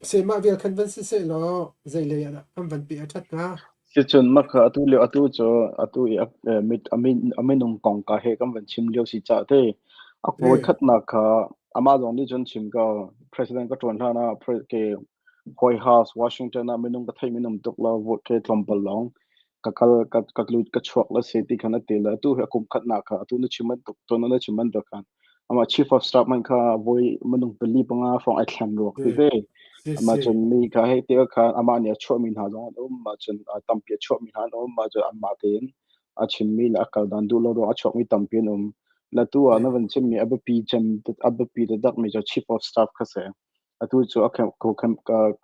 sehmah vial khan van si seh law zeilei ah dah kan van pe a ṭhat hnga? Sicun mah kha atu lio atu cu atu i a minung kongka he kan van chim lio si caah te a kawi khatnak kha amah zong nih cun chim ko president ka ṭuan hlan ah ke White House Washington ah minung ka theih minung tuk lo vote ke tlawmpal lawng ka kal ka ka lut ka chuak la se ti khan a ti le atu hi a kum khatnak kha atu na chim bantuk tuan na chim bantuk khan amah chief of staff man kha voi minung pali panga hrawng ai thlen ruak ti te amah cun mi kha hei te kha amah nih a chuahmi hna zong an um mah cun tampi a chuahmi hna an um mah cun anmah tein. a chimmi le a kal dan duh lo ruang a chuakmi tampi an um. La tu ah na van chimmi a biapi cem a biapi taktakmi cu chief of staff kha si. Atu cu a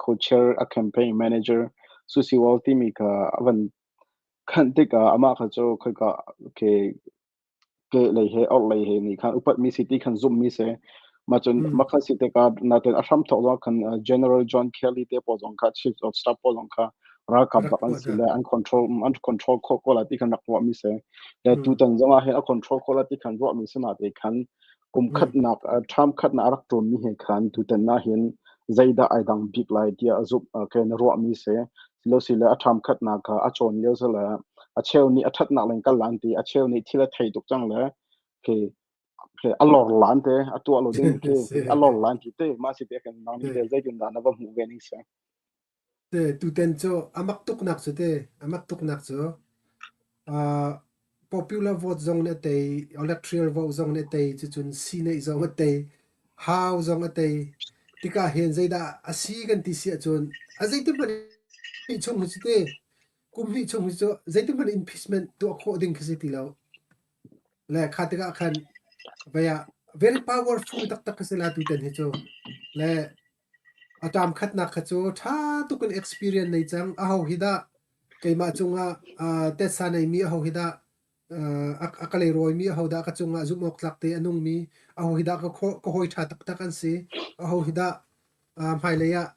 co-chair a campaign manager Susie Wall timi kha a van khanh tikah amah kha cu khoika ke kehlei he orhlei he nih khan upatmi si ti khan zumhmi si. Mah cun mah kha si tikah natin a hramthawk zong khan General John Kelly te pawl zong kha Chief of Staff pawl zong kha ralkap Rak bak an phuah si dah. le an control khawh ko lai ti khan rak ruahmi si. Le tutan zong ah hin a control khawh lai ti khan ruahmi si na te khan kum khatnak term khatnak a rak ṭawnmi he khan tutan ah hin zeidah ai dang bik lai tiah zumh ke na ruahmi si. Silosile a term khatnak kha a cawn lio si le a cheu nih a ṭhatnak leng kal lan ti a cheu nih thil a thei tuk cang le khi khi a lor lan te a tuah lo ding khi Si. a lor lan ti te mah si te kan nang ni Si. te zeitin dah na va hmuh ve ning si. Te tuten cu a mak tuknak cu te a mak tuknak cu popular vote zong nih a tei, electoral vote zong nih a tei, cucun Senate zong a tei, House zong a tei. Tikah hin zeidah a si kan ti si ahcun a zeitihmanh nih chung hi cu te kum hnih chung hi cu zeitihmanh impeachment tuah khawh ding khi si ti lo. Le kha tikah khan vei ah very powerful taktak khi si la tutan hi cu. Le a term khatnak kha cu ṭha tuk in experience nei cang. Aho hi dah keimah cungah tetsa neimi aho hi dah a ka leirawi aho dah ka cungah zumh awk tlak te a nungmi aho hi dah ka hawi ṭha taktak an si aho hi dah hmailei ah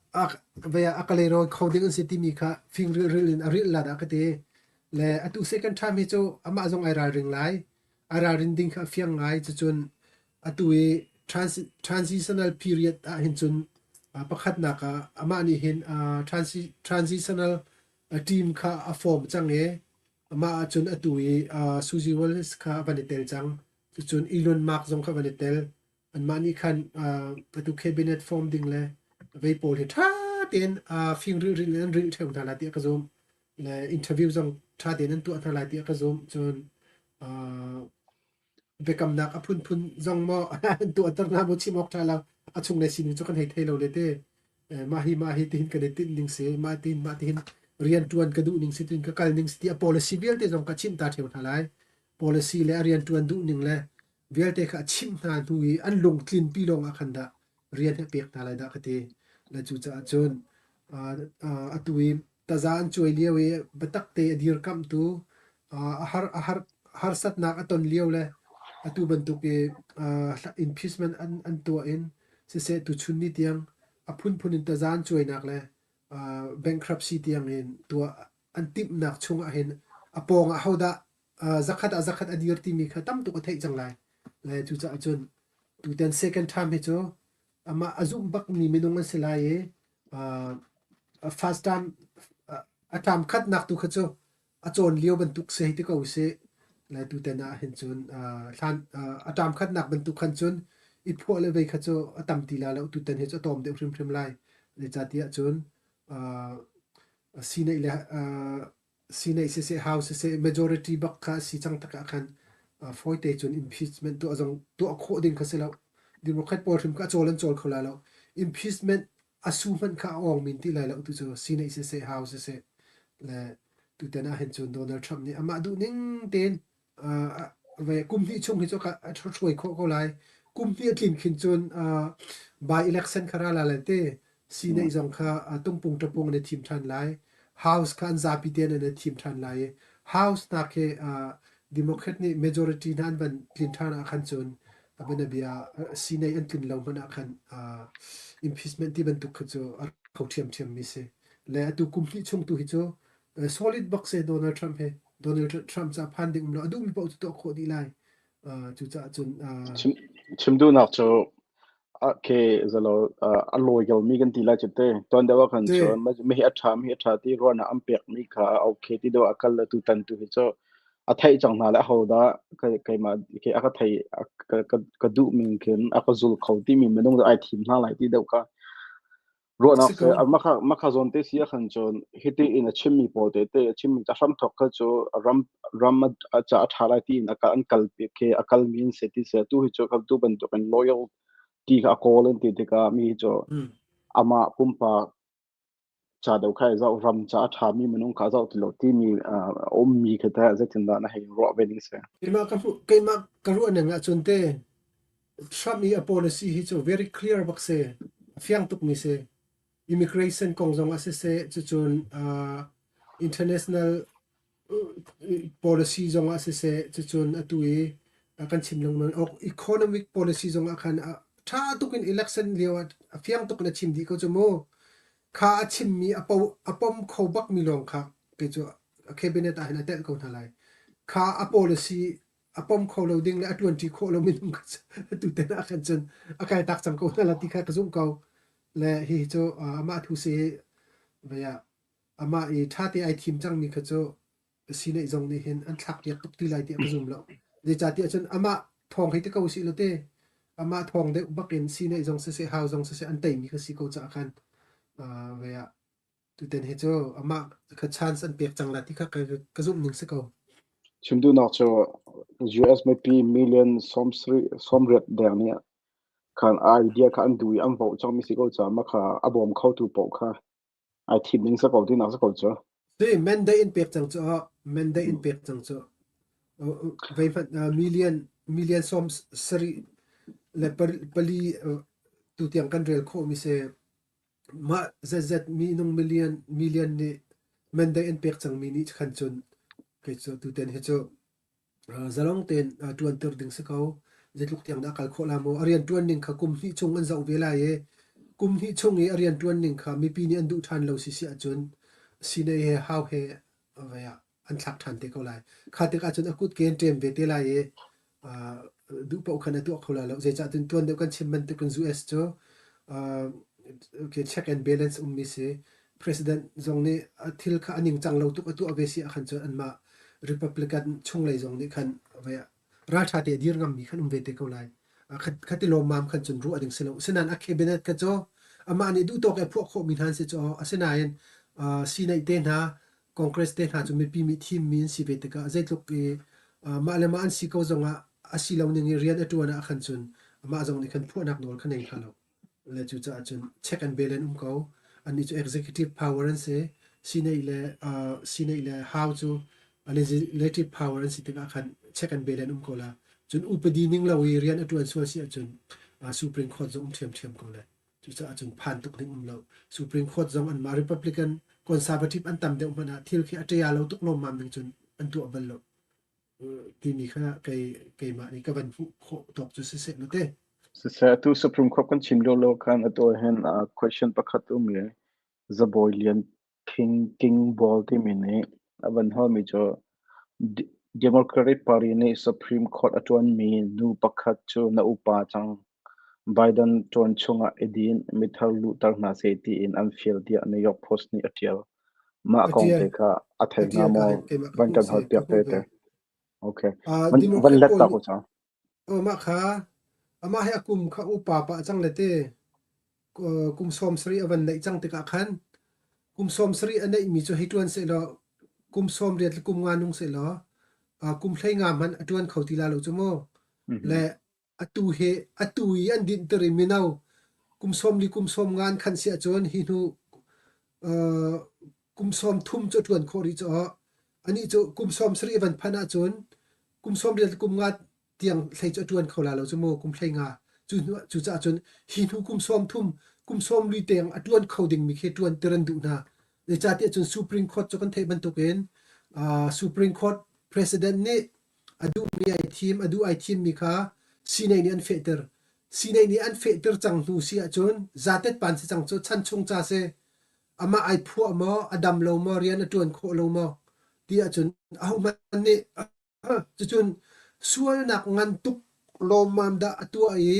a ka leirawi kho ding an si timi kha fing rilril in a rilh la dah ka ti. Le atu second term hi cu amah zong ai ralring lai. Ai ralrin ding kha a fiang ngai. Cucun atu i transitional period ah hin cun pakhatnak ah amah nih hin transitional team kha a form cang i amah ahcun atu i Susie Wiles kha a van i tel cang. Cucun Elon Musk zong kha van i tel. Anmah nih khan atu cabinet form ding le vei pawl hi ṭha tein fing rilril in an rilh ṭheo hna lai tiah ka zumh. Le interview zong ṭha tein an tuah hna lai tiah ka zumh. Cun biakamnak a phunphun zong maw an tuahter hna maw chim awk ṭha lo. A chunglei sining cu kan hei thei lo le te. Mah hi mah hi tihin kan i tinh ning si, mah tihin mah tihin rian ṭuan ka duh ning si, tin ka kal ning si ti a policy vialte zong ka chimh ta ṭheo hna lai. Policy le a rian ṭuan duh ning le vialte kha a chimh hna hnu i an lungtlinpi lawng ah khan dah rian hi a pek hna lai dah ka ti. Le cucaah cun atu i taza an cuai lio i biatak te a dirkamhtu a har a har harsatnak a ton lio le atu bantuk i impeachment an tuah in siseh tuchun ni tiang a phunphun in taza an cuainak le bankruptcy tiang in tuah an timhnak chung ah hin a pawng ah hodah zakhat ah zakhat a dir timi kha tam tuk a theih cang lai. Le cucaah cun tutan second term hi cu amah a zumh bakmi minung an si lai i first term a term khatnak tu kha cu a cawn lio bantuk si hei ti ko usih. Le tutan ah hin cun hlan a term khatnak bantuk khan cun i phuah le vei kha cu a tam ti lai lo. Tutan hi cu a tawm deuh hrimhrim lai. Zeicahtiah cun sineih le Sinai siseh, hau siseh, majority bak kha a si cang tak ah khan fawite cun impeachment tuah zong tuah khawh ding kha si lo. Democrat pawl hrim kha a cawl an cawl kho lai lo. Impeachment a su hmanh kha a awng min ti lai lo tu cu Sinai siseh, hau siseh le tutan ah hin cun Donald Trump nih amah duh ning tein kum hnih chung hi cu a hruai khawh ko lai. Kum hnih a tlin khin cun by election kha ra la le te Senate zong kha tungpung ṭapung an i thim ṭhan lai. House kha an zapi tein an i thim ṭhan lai i House nak hi Democrat nih majority hna an van tlin ṭhan ah khan cun a bianabia Senate an tlin lo hmanh ah khan impeachment ti bantuk kha cu a kho ṭhiamṭhiam mi si. Le atu kum hnih chung tu hi cu solid bak si Donald Trump he. Donald Trump ca phan ding um lo a duhmi paoh cu tuah khawh dih lai. Cucaah cun Chim, chim duhnak cu okay zalo a loyal mi kan ti lai cu te tuan deuh ah khan cun mi hi a ṭha mi hi a ṭha ti ruahnak an pek mi kha okay ti deuh a kal le tu tan tu hi cu a theih cang hna le ahodah keimah ke a ka thei ka duh ning khin a ka zul kho timi minung ai thim hna lai ti deuh kha Ruahnak si seh ko. mah kha zawn te si ahkhan cun hiti in a chimmi pawl tete a chimmi ca hramthawk kha cu ram ram a ca a ṭha lai tiin a an kal khi a kalmi an si ti si tu hi cu tu bantuk in loyal ti kha a kawl an ti tikah mi hi cu amah pumpak Ca deuh kha i zoh, ram ca a ṭhami minung kha zoh ti lo timi a ummi khi teh zeitindah na hei ruah ve ning si? Keimah ka hmuh, keimah ka ruah ning ahcun te Trump i a policy hi cu very clear bak si. A fiang tukmi si. Immigration kong zong ah siseh, cucun uh, international policy zong ah siseh, cucun atu i kan chim lengmang awk economic policy zong ah khan ṭha tuk in election lio ah a fiang tuk in a chim dih ko cu mu. Kha a chimmi a po a pom kho bakmi lawng kha kei cu a cabinet ah hin a telh ko hna lai. Kha a policy a pom kho lo ding le a ṭuanṭi khawh lo minung kha atu ten ah khan cun a kai tak cang ko hna la ti kha ka zumh ko. Le hihi cu amah thu si vei ah amah i ṭhate ai thim cangmi kha cu sineih zong nih hin an thlakpiak tuk ti lai tiah ka zum lo. Zeicahtiah cun amah thawng hei ti ko usih law te amah thawng deuh bak in sineih zong siseh hau zong siseh an teimi kha si ko caah khan uh, vei ah tutan hi cu amah kha chance an pek cang la ti kha ka, ka zumh ning si ko. Chim duhnak cu US mipi million 80 deng nih khan idea kha an duh i an vote cangmi si ko caah mah kha a bawm khotu paoh kha ai thim ding si ko tinak si ko cu. Si mandate in pek cang cu mandate in pek cang cu. Vei hmanh million million 70 le pali tu tiang kan rel khawh mi si mah zetzet minung million million nih mandate in pek cang mi nih khan cun kei cu tuten hi cu Zalong tein ṭuanter ding si ko. Zeitluk tiang dah a kal khawh la maw? A rianṭuan ning kha kum hnih chung an zoh ve lai i kum hnih chung i a rianṭuan ning kha mipi nih an duh ṭhan lo si si ahcun Sinai he hau he vei ah an thlak ṭhan te ko lai. Kha tikah cun a kutke an ṭem ve te lai i duh paoh khan a tuah kho lai lo. Zeicah cun tuan deuh kan chim bantukin US cu okay, check and balance ummi si. President zong nih a thil kha a ningcang lo tuk a tuah ve si ahkhan cun anmah Republican chunglei zong nih khan ralṭha te a dir ngammi khan um ve te ko lai. Khati lawmmam khan cun ruah ding si lo. Asinain a cabinet kha cu amah nih duhtawk i a phuah khawhmi hna an si cu. Asinain Senate te hna, Congress te hna cu mipi nih thimmi an si ve tikah zeitluk i mah le mah an si ko zongah a si lo ning i rian a ṭuan ah khan cun amah zong nih khan phuahnak nawl kha nei hna lo. Le cucaah cun check and balance um ko. Annih cu executive power an si. Senate le uh, Senate le House cu legislative power an si tikah khan check and balance um ko la. Cun upadi ning lo i rian a ṭuan sual si ahcun uh, Supreme Court zong um ṭhiamṭhiam ko le. Cucaah cun phan tuk ding um lo. Supreme Court zong anmah Republican conservative an tam deuh hmanh ah thil khi a ṭia lo tuk lawmmam ding cun an tuah bal lo. Timi kha kei keimah nih ka van hmuh khawh tawk cu siseh na te. Siseh, atu Supreme Court kan chim lio lio khan atu hin uh, question pakhat um i Zabawi Lian King King Ball timi nih a van halmi cu Democratic Party nih Supreme Court a ṭuanmi nu pakhat cu na upa cang. Biden ṭuan chungah i din, mithar luhter hna seh tiin an fial tiah New York Post nih a ṭial. Mah A kong ṭial te kha a a thei hnga ṭial ka maw? hin keimah ka Van hmuh kan si ka halpiak te hmuh ve. te. Okay. Uh, Van, van Democrat let pawl ta nih ko cang. oh, mah kha amah hi a kum kha upa pah cang le te kum 70 a van neih cang tikah khan kum 70 a neihmi cu hei ṭuan sehlaw kum 80 le kum nga nung sehlaw kum 15 hmanh a ṭuan kho ti la lo cu mu. Le Mhm. atu hi atu i an dinhter i mino kum 40 kum 50 an khan si ahcun hi hnu kum 30 cu a ṭuan khawh rih caah anih cu kum 70 a van phanh ahcun kum 80 le kum nga tiang hlei cu a ṭuan kho la lo cu mu kum 15 cu hnu cucaah cun hi hnu kum 30 kum 40 tiang a ṭuan kho dingmi khi ṭuan tir an duh hna. Zeicahtiah cun Supreme Court cu kan theih bantukin uh, Supreme Court President nih a duhmi ai thim a duh ai thimmi kha Sinai nih an fehter. Sinai nih an fehter cang hnu si ahcun zatet pan si cang cu chan chung ca si amah ai phuah maw a dam lo maw rian a ṭuan khawh lo maw ti ahcun ahohmanh nih Cucun sualnak ngan tuk lawmmam dah a tuah i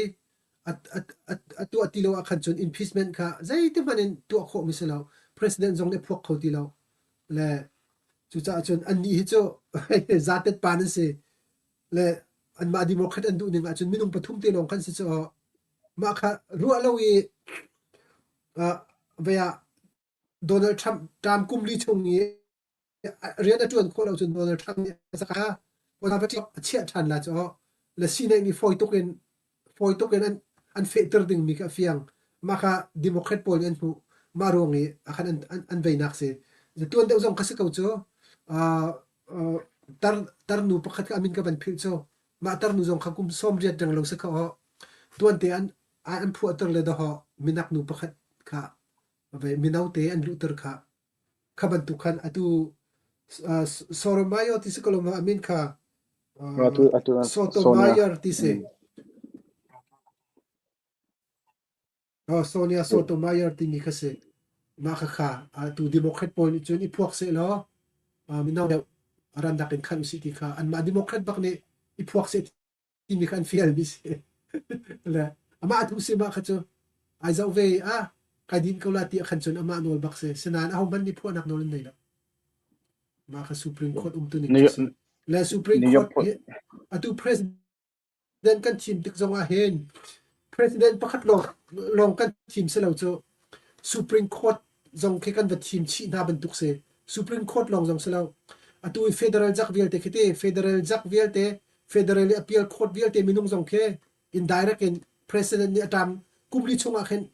a tuah ti lo ahkhan cun impeachment kha zeitihmanh in tuah khawhmi si lo. President zong nih a phuak kho ti lo. Le cucaah cun annih hi cu zatet pa nan si. Le anmah Democrat an duh ning ahcun minung pathum te lawng khan si cu mah kha ruah lo i uh, vei ah Donald Trump term kum li chung i rian a ṭuan khawh lo cun Donald Trump nih a conservative a chiah ṭhan la cu le Senate nih fawi tuk in fawi tuk in an an fehter dingmi kha a fiang. Mah kha Democrat pawl nih an hmuh. Mah ruang i a khan an veinak si. Tuan deuh zong kha si ko cu. Uh, uh, tar tarnu pakhat kha amin ka van philh cu. Mah tarnu zong kha kum 80 reng lo si kha aw. Tuan te an an phuahter le dawhaw minak nu pakhat kha ve mino te an luhter kha kha bantuk khan atu uh, Soromayo ti si ko lo ma amin kha Atu atu Sonia. Sotomayor ti si. Oh, Sonia Sotomayor timi kha si. Mah khakha atu Democrat pawl nih cun i phuak sehlaw mino deuh randak in khan usih ti kha anmah Democrat bak nih i phuak seh timi kha an fialmi si. Le amah tu si mah kha cu ai zoh ve i ah kai din ko la ti khan cun amah nawl bak si. Sinain ahohmanh nih phuahnak nawl an nei lo. Mah kha Supreme Court um tu ning New cu York si. Le Supreme New York Court hi atu president kan thim tik zong ah hin president pakhat lawng lawng kan thim si lo cu Supreme Court zong khi kan va thim chih hna bantuk si. Supreme Court lawng zong si lo. Atu i federal jak vialte khi ti federal jak vialte federal i appeal court vialte minung zong khi indirect in president nih a term kum li chung ah khin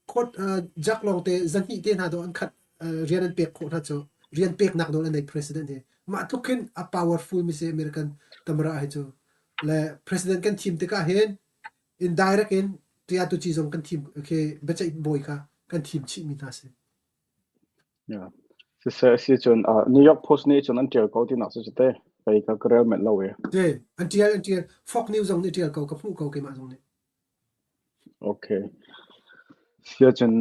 court jak lawng te zahnih te hna dawh an khat rian an pek khawh hna cu rian peknak nawl an nei president hi mah tluk khin a powerful mi si American tamara hi cu le president kan thim tikah hin indirect in tia tu chi zong kan thim okay biaceih bawi kha kan thim chih mi hna si. Yeah. Siseh si cun New York Post nih cun an ṭial ko tinak cu te kei ka ka rel manh lo i. Te an ṭial an ṭial Fox News zong nih ṭial ko ka hmuh ko keimah zong nih. Okay. Siacun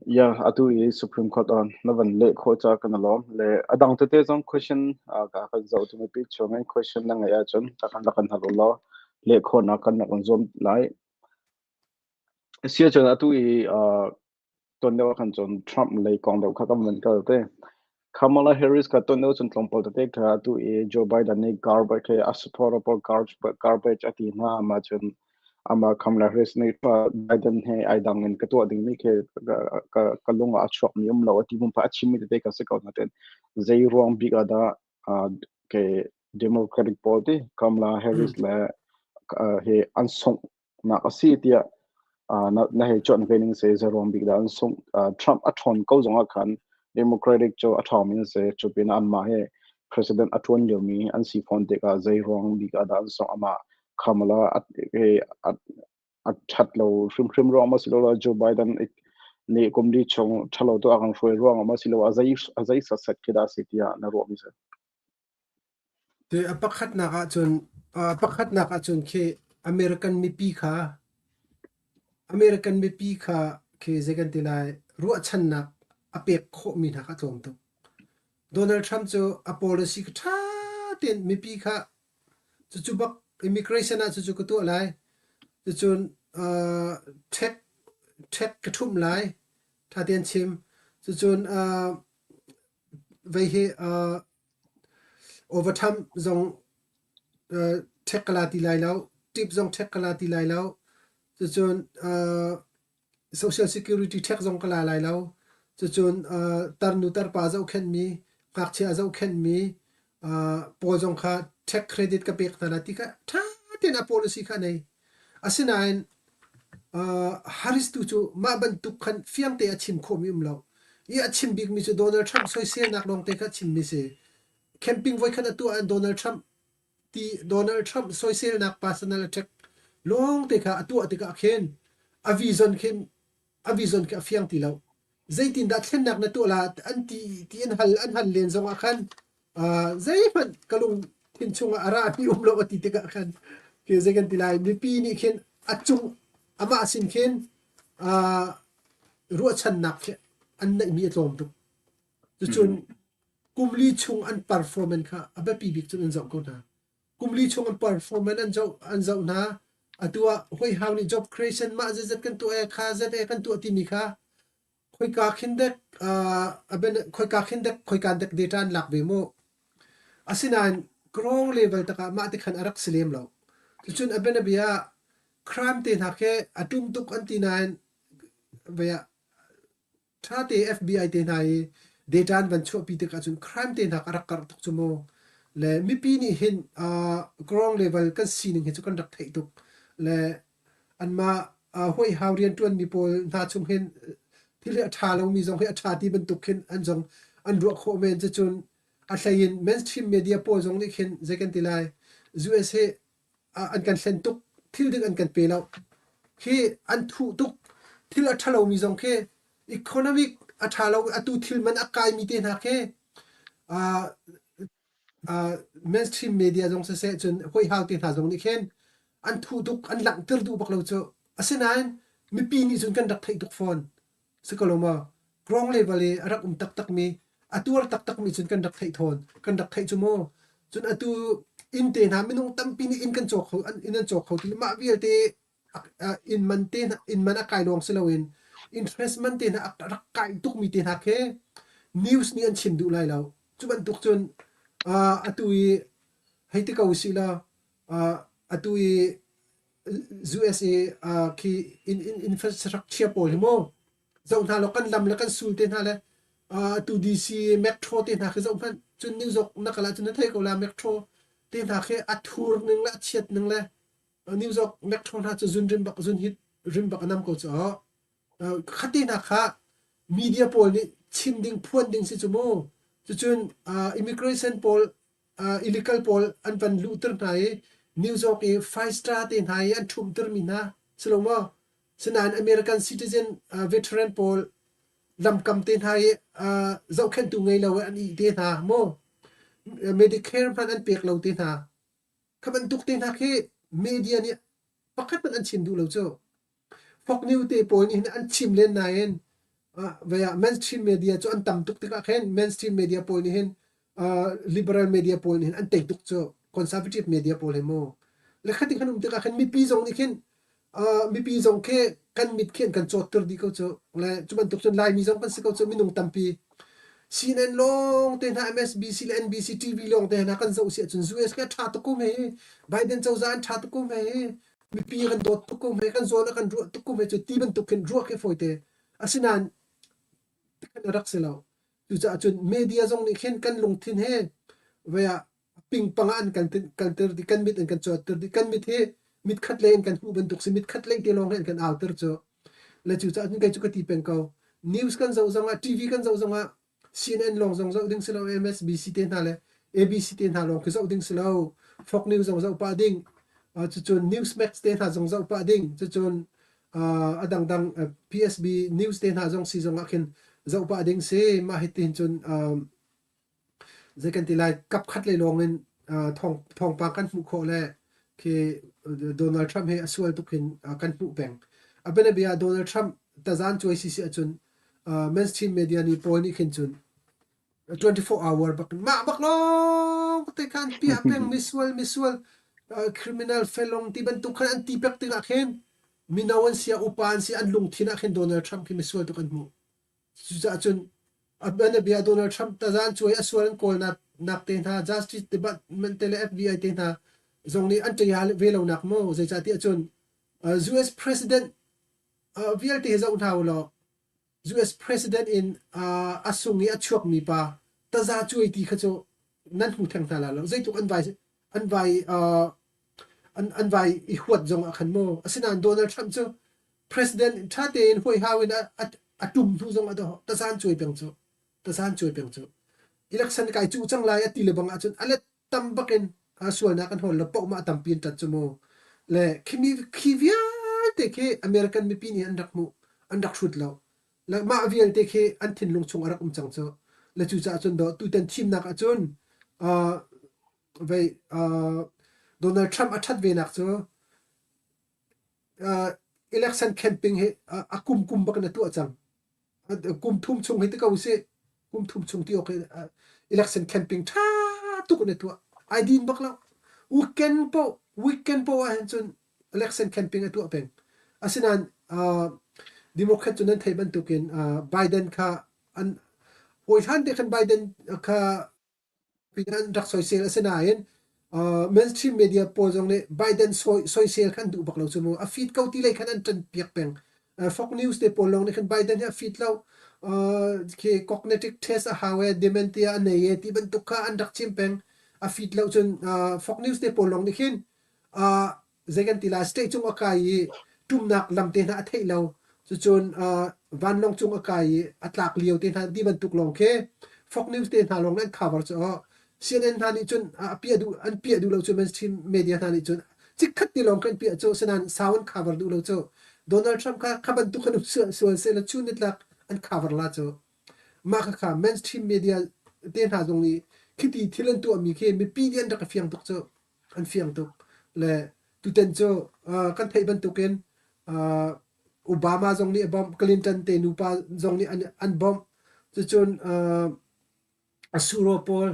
yeah atu i Supreme Court on na van leh khawh ca kan lawm le a dang tete zong question ka kan zoh tu mipi chung in question na ngeih ahcun ta kan rak kan hal u law leh khawhnak kan rak kan zuam lai. Siacun atu i Tuan deuh ah khan cun Trump lei kong deuh kha kan van kal te. Kamala Harris kha tuan deuh cun tlawmpal tete kha atu i Joe Biden nih garbage he a supporter pawl garbage a ti hna mah cun amah Kamala Harris nih Biden he ai dang in ka tuah dingmi khi ka, ka lung ah a chuakmi um lo a ti pumpak a chimmi tete kha si ko nain zei ruang bik ah dah ke Democratic pawl ti Kamala Harris le he an sungh nak a si tiah na hei cuanh ve ning si zei ruang bik dah an sungh. Trump a ṭhawn ko zong ah khan Democratic cu a ṭhawng mi an si. Cu pinah anmah hi president a ṭuan liomi an si fawn tikah zei ruang bik ah dah an sungh. Amah Kamala a ṭhat lo hrimhrim ruang maw si lo Joe Biden nih kum li chung ṭhalo tu a kan hruai ruang maw si lo a zei a zei sat khi dah si tiah na ruah mi si. Te a pakhatnak ahcun pakhatnak ahcun khi American mipi kha American mipi kha khi zei kan ti lai ruahchannak a pek khawhmi hna kha a tlawm tuk. Donald Trump cu a policy kha ṭha tein mipi kha cucu bak immigration ah cucu ka tuah lai. Cucun uh, tax tax ka ṭhumh lai. Ṭha tein chim. Cucun uh, vei hi uh, overtime zong ṭhek ka la ti lai lo, tip zong ṭhek ka la ti lai lo. Cucun social security ṭhek zong ka la lai lo. Cucun tarnu tarpa zohkhenhmi, ngakchia zohkhenhmi pawl zong kha tax credit ka pek hna lai ti kha ṭha tein a policy kha a nei. Asinain Harris tu cu mah bantuk khan fiangte a chim khawhmi um lo. I a chim bikmi cu Donald Trump soiselnak lawngte kha a chimmi si. Camping voikhat a tuah ah Donald Trump ti Donald Trump soiselnak personal attack lawngte kha a tuah tikah khin a vision khin a vision khi a fiang ti lo. Zeitindah thlennak na tuah la an ti ti an hal an hal len zong ah khan zeihmanh ka lungthin chungah a rami um lo a ti tikah khan khi zei kan ti lai mipi nih khin a cung amah sin khin ruahchannak khi an neihmi a tlawm tuk. Cucun kum li chung an performance kha a biapi bik cun an zoh ko hna. Kum li chung an performance an zoh an zoh hna. Atu ah huihau nih job creation mah zeizat kan tuah e kha zat e kan tuah timi kha khoika khin dek khoika khin dek khoika dek data an lak ve mu. Asinain ground level takah mah ti khan a rak si lem lo. Cucun a bianabia ah crime te hna khi a tum tuk an ti nain vei ah ṭhate FBI te hna i data an van chuahpi tikah cun crime te hna a rak karh tuk cu mu. Le mipi nih hin ground level kan sining hi cu kan rak theih tuk. Le anmah huaihau rianṭuanmi pawl hna chung hin Thil hi a ṭha lomi zong hi a ṭha ti bantuk khin an zong an ruah khawh men. Cucun a hlei in mainstream media pawl zong nih khin zei kan ti lai US hi an kan hlen tuk thil ding an kan pe lo khi an thuh tuk thil a ṭhalomi zong khi economic a ṭha lo atu thil man a kaimi te hna khi uh, uh, mainstream media zong siseh cun huihau te hna zong nih khin an thuh tuk an langhter duh bak lo cu asinain mipi nih cun kan rak theih tuk fawn Si ko lo maw? Ground level i a rak um taktakmi, a tuar taktakmi cun kan rak theih thawn. Kan rak theih cu mu. Cun atu inn te hna minung tampi nih inn kan cawk kho, inn an cawk kho ti mah vialte inn man te hna, inn man a kai lawng si loin interest man te hna a rak kai tukmi te hna khi news nih an chim duh lai lo. Cu bantuk cun atu i hei ti ko usih law atu i USA khi infrastructure pawl hi mu zoh hna law kan lam le kan sul te hna le atu DC metro te hna khi zoh hmanh cun New York na kal ahcun na thei ko la metro te hna khi a thur ning le a chiat ning le New York metro hna cu zun rim bak zun hit rim bak a nam ko cu khate hna kha media pawl nih chim ding phuan ding si cu mu cucun immigration pawl illegal pawl an van luhter hna i New York i five star te hna i an ṭhumhter mi hna si lo maw? Sinain American citizen veteran pawl lamkam te hna i zohkhenhtu ngei lo i an ih te hna maw? Medicare hmanh an pek lo te hna. Kha bantuk te hna khi media nih pakhat hmanh an chim duh lo cu. Fox News te pawl nih hin an chim len nain vei ah mainstream media cu an tam tuk tikah khin mainstream media pawl nih hin liberal media pawl nih hin an tei tuk cu conservative media pawl hi mu le khating kan um tikah khin mipi zong nih khin mipi zong khi kan mit khi an kan cawtter dih ko cu le cu bantuk cun Laimi zong kan si ko cu minung tampi CNN lawng te hna MSBC le NBC TV lawng te hna kan zoh si ahcun US khi a ṭha tuk ko hme hi Biden cozah an ṭha tuk ko hme hi mipi kan dawt tuk ko hme kan zawn a kan ruah tuk ko hme cu ti bantuk khin ruah khi fawi te asinain tikhan a rak si lo cucaah cun media zong nih khin kan lungthin he vei ah pingpang ah an kan kalter di kan mit an kan cawtter di kan mit hi mit khat lei in kan hmuh bantuk si mit khat lei te lawng he an kan auter cu le cucaah cun kei cu ka ti peng ko news kan zoh zong ah TV kan zoh zong ah CNN lawng zong zoh ding si lo, MSBC te hna le ABC te hna lawng khi zoh ding si lo. Fox News zong zoh pah ding. Cucun Newsmax te hna zong zoh pah ding. Cucun a dangdang PSB News te hna zong si zong ah khin zoh pah ding si. Mah hi tin cun zei kan ti lai kap khat lei lawng in thawng thawngpang kan hmuh khawh le khi Donald Trump he a sual tuk in kan hmuh peng. A bianabia Donald Trump tazan cuai si si ahcun mainstream media nih pawl nih khin cun 24 hour bak mah bak lawng te khan piah peng misual misual criminal felong ti bantuk khan an ti pek tikah khin mino an sia upa an si an lungthin ah khin Donald Trump khi misual tuk an hmuh cucaah cun a bia Donald Trump tazan cuai a sual an kawl nak nak te hna Justice Department te le FBI te hna zong nih an ṭial ve lo nak mu zeicahtiah cun US President vialte hi zoh hna u law US president in a sung i a chuakmi pa taza cuai ti kha cu nan hmu theng hna lai lo. Zeitluk an vai an vai an, an vai i huat zong ah khan mu. Asinain Donald Trump cu president ṭha tein huaihau in a, a, a tum hnu zong ah tazan cuai peng cu tazan cuai peng cu election kai cuh cang lai a ti le bang ahcun a let tam bakin sualnak an hawl lo pohmah tampi an ṭat cu mu. Le khimi khi vialte khi American mipi nih an rak hmuh an rak hrut lo. Le mah vialte khi an thinlung chung a rak um cang cu. Le cucaah cun do tutan thimnak ahcun uh, vei uh, Donald Trump a ṭhat ve nak cu uh, election camping hi uh, a kum kum bak in a tuah cang. Kum thum chung hi ti ko usih. Kum thum chung ti awk hi election camping ṭha tuk in a tuah. Ai din bak lo. Weekend poh weekend poh ahhin cun election camping a tuah peng. Asinain uh, Democrat cu nan theih bantukin uh, Biden kha an hawi hlan te khan Biden kha an rak soisel asinain uh, mainstream media pawl zong nih Biden soisel khan duh bak lo cu mu a fit ko ti lei khan an ṭan piak peng uh, Fox News te pawl lawng nih khan Biden hi a fit lo uh, khi cognitive test a hau e dementia a nei e ti bantuk kha an rak chim peng a fit lo cun uh, Fox News te pawl lawng nih khin uh, zei kan ti lai state cung a kai i ṭumnak lam te hna a theih lo cucun uh, Vanlawng cung a kai i a tlak lio te hna ti bantuk lawng khi Fox News te hna lawng an cover cu CNN hna nih cun a piah duh an piah duh lo cu mainstream media hna nih cun chikkhat ti lawng kan piah cu sinain sau an cover duh lo cu. Donald Trump kha kha bantuk khan um sual seh law chun nitlak an cover la cu. Mah khakha mainstream media te hna zong nih khiti thil an tuahmi khi mipi nih an rak i fiang tuk cu. An fiang tuk. Le tutan cu kan theih bantukin Obama zong nih a bawmh, Clinton te nupa zong nih an bawmh. Cucun Asuro pawl,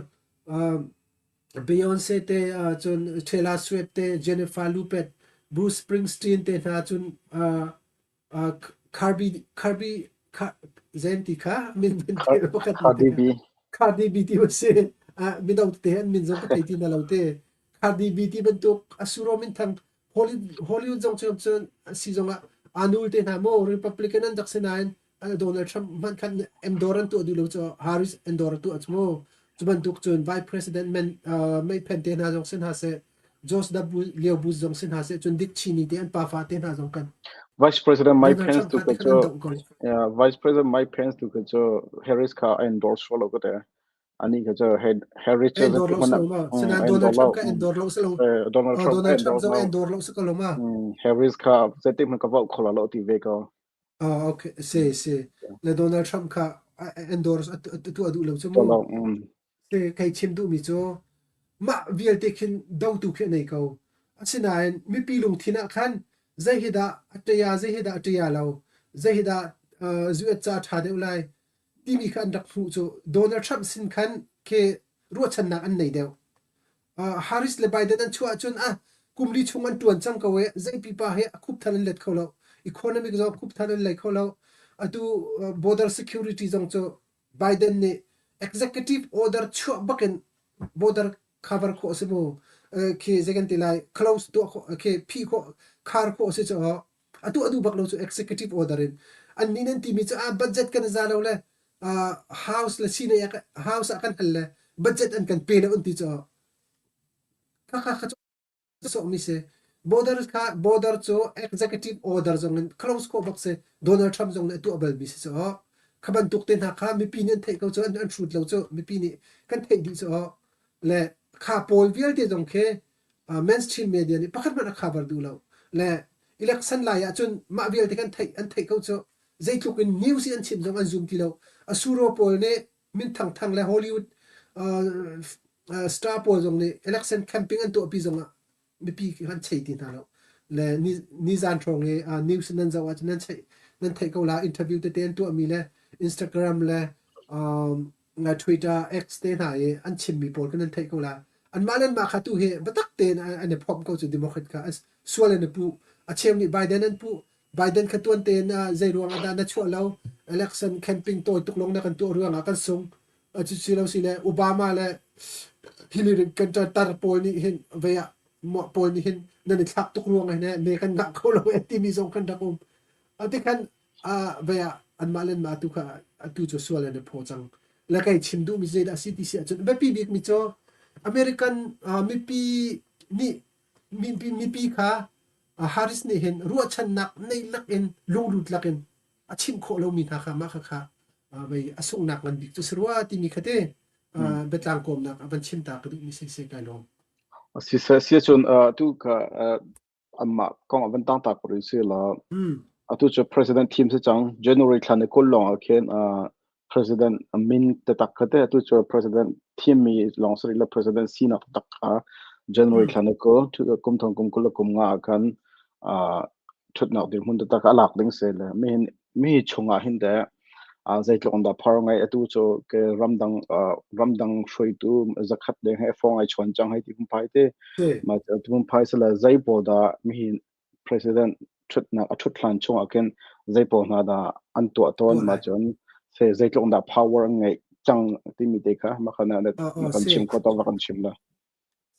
Beyonce te, cun Taylor Swift te, Jennifer Lopez, Bruce Springsteen te hna cun Cardi Cardi zei ti kha min pakhat Cardi B. Cardi B ti si mino tete an min zong ka thei ti na lo te. Cardi B ti bantuk asuro min thang Hollywood zong cu cun si zong ah anul te hna maw Republican an rak si nain Donald Trump hmanh khan endor an tuah duh lo cu Harris endor tuah cu mu cu bantuk cun Vice President Mike Pence te hna zong si hna seh George W. Leo Bush zong si hna seh cun Dick Cheney te an pafa te hna zong kan Vice President Mike Donald Pence Trump tu kha ka ti khan cu an doh ko. Yeah, Vice President Mike Pence tu ka cu Harris kha a endorse lo ka te. Ani ka cu Harris cu Endor zeitik lo hmanh si ah lo ma. Sinain a Donald endorse Trump lo. kha endor lo si lo. Donald Trump Donald Trump endorse zong lo. endor lo si ko lo ma. Harris kha zeitik hmanh ka vote kho lo ti ve ko. Ah, okay. Si, si. Le Donald Trump kha endorse tuah duh lo cu To mu. lo. Si, kei chim duhmi cu mah vialte khin dotu khi a nei ko. Asinain mipi lungthin ah khan zei hi dah a ṭia, zei hi dah a ṭia lo, zei hi dah US ca a ṭha deuh lai timi kha an rak hmuh cu Donald Trump sin khan khi ruahchannak an nei deuh. Harris le Biden an chuah ahcun ah kum li chung an ṭuan cang ko i zei pipa hi a khup thal an let kho lo. Economic zong khup thal an lei kho lo. Atu border security zong cu Biden nih executive order chuah bakin border cover khawh a si mu. Khi zei kan ti lai close tuah khawh khi phih khawh khar khawh a si cu atu adu bak lo cu executive order in an nih nan timi cu ah budget kan za lo le house le sine house ah kan hal le budget an kan pe lo an ti cu kha kha kha sawhmi si. Border kha border cu executive order zong in close khawh bak si. Donald Trump zong nih a tuah balmi si cu. Kha bantuk te hna kha mipi nih an theih ko cu an hrut lo cu mipi nih kan theih dih cu. Le kha pawl vialte zong khi mainstream media nih pakhat hmanh a cover duh lo. Le election lai ahcun mah vialte kan theih an theih ko cu. Zeitluk in news i an chim zong an zum ti lo. Asuro pawl nih minthang thang le Hollywood star pawl zong nih election camping an tuahpi zong ah mipi an chei ti hna lo. Le ni nizan hrawng i news nan zoh ahcun nan cheih nan theih ko la interview tete an tuahmi le Instagram le um, Twitter X te hna i an chimmi pawl kan nan theih ko la. Anmah le anmah kha tu hi biatak tein an i phomh ko cu Democrat kha sual an i puh. A cheu nih Biden an puh. Biden kha tuan tein zei ruang ah dah na chuah lo? Election camping tawi tuk lawng na kan tuah ruang ah kan sung. Cu si lo si le Obama le Hillary Clinton tar pawl nih hin vei ah pawl nih hin nan i thlak tuk ruang ah hin me kan ngah kho lo eh timi zong kan rak um. Ati khan vei ah anmah le anmah tu kha atu cu sual an i phaw cang. Le kei chim duhmi zeidah a si ti si ahcun biapi bikmi cu American mipi nih mipi kha Harris nih hin ruahchannak nei lakin lunglut lakin a chimh khawh lomi hna kha mah khakha vei a sunghnak ngan bik cu si rua timi kha te biatlang kawmnak a van chim ta ka duhmi si se kai lawm. Si si cun tu ka anmah kong a van tang ta ko rih si la atu cu president thim si cang January thla ni 20 lawng ah khin President min taktak kha te atu cu president thimmi lawng si rih lo president sinak taktak kha January thla ni 20 kum thong kum 25 ah khan ṭhutnak dirhmun taktak a lak ding si le mihin mi chungah hin teh zeitluk in dah phar ngai atu cu ke ramdang ramdang hruaitu zakhat deng he fong ai chuan cang hei ti phai te ma tu phai sala zei pawl dah mihin president ṭhutnak a ṭhut hlan chungah khin zei pawl hna dah an tuah tawn ma cun se zeitluk dah power an ngeih cang timi te kha mah kha na na kan chim kho to va kan chim la.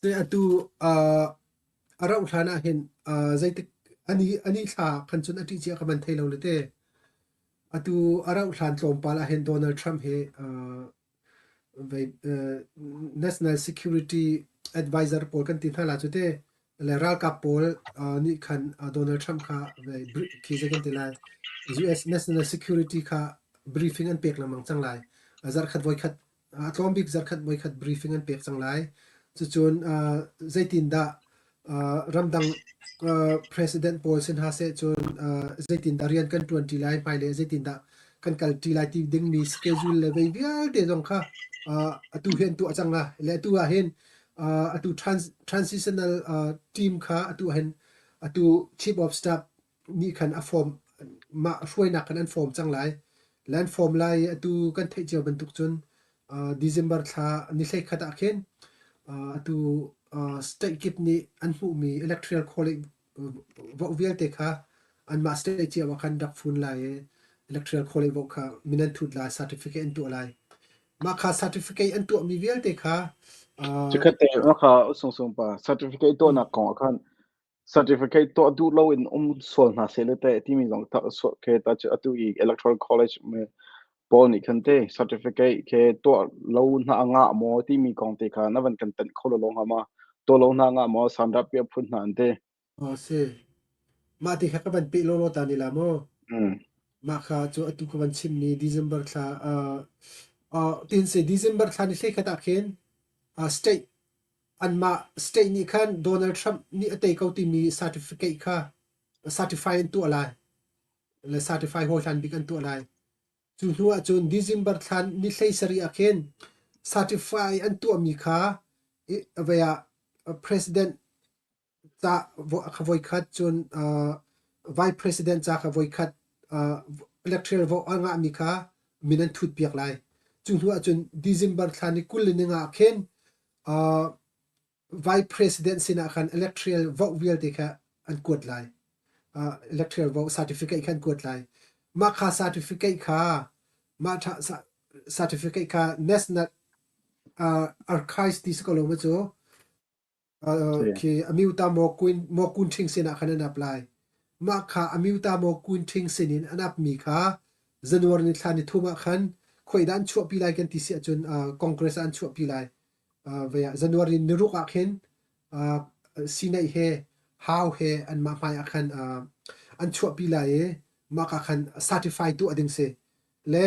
Se atu a rauh hlan ah hin zeitik ani ani thla khan cun a ṭih cia ka man thei lo le te atu a rauh hlan tlawmpal ah hin Donald Trump hi national security advisor pawl kan ti hna la cu te. Le ralkap pawl nih khan Donald Trump kha khi zei kan ti lai US National Security kha briefing an pek lengmang cang lai. Zarkhat voikhat a tlawm bik zarkhat voikhat briefing an pek cang lai. Cucun zeitindah ramdang president pawl sin ha seh cun zeitindah rian kan ṭuan ṭi lai, hmailei ah zeitindah kan kal ṭi lai ti dingmi schedule le vei vialte zong kha atu hi an tuah cang la. Le atu ah hin atu transitional team kha atu ah hin atu chief of staff nih khan a form mah hruainak khan an form cang lai. Le an form lai i atu kan theih cio bantuk cun December thla ni 11 ah khin atu state kip nih an hmuhmi electoral college vote vialte kha anmah state cio ah khan rak fun lai i electoral college vote kha min an thut lai, certificate an tuah lai. Mah kha certificate an tuahmi vialte kha Chikkhat te maka usung sung pa certificate tuahnak kong ah khan certificate tuah duh lo in um sual hna seh le teh timi zong ke ta cu atu i electoral college me pawl nih khan te certificate ke tuah lo hna nga maw timi kong te kha na van kan tanh kho lo lo hnga ma tuah lo hna nga maw sanrap pia phun hna an te. Aw si. Mah ti kha ka van peh lawlaw ta ni la maw? Mah kha cu atu ka van chimmi December thla tin se December thla ni hlei khat ah khin state anmah state nih khan Donald Trump nih a tei ko timi certificate kha certify an tuah lai le certify hawi hlan bik an tuah lai. Cu hnu ah cun December thla ni 17 ah khin certify an tuahmi kha vei ah president ca kha voikhat cun vice president ca kha voikhat electoral vote a ngahmi kha min an thut piak lai. Cu hnu ah cun December thla ni 25 ah khin vice president sinah khan electoral vote vialte kha an kuat lai. Electoral vote certificate kha an kuat lai. Mah kha certificate kha mah certificate kha National Archives ti si ko lo maw cu Khi Amyota Maw Kun Ṭhing sinah khan an ap lai. Mah kha Amyota Maw Kun Ṭhing sinin an apmi kha January ni thla ni thum ah khan khuaidah an chuahpi lai kan ti si ahcun Congress ah an chuahpi lai. Vei ah January ni ruk ah khin Senate he House he anmah hmai ah khan an chuahpi lai i mah ka khan certify tuah ding si. Le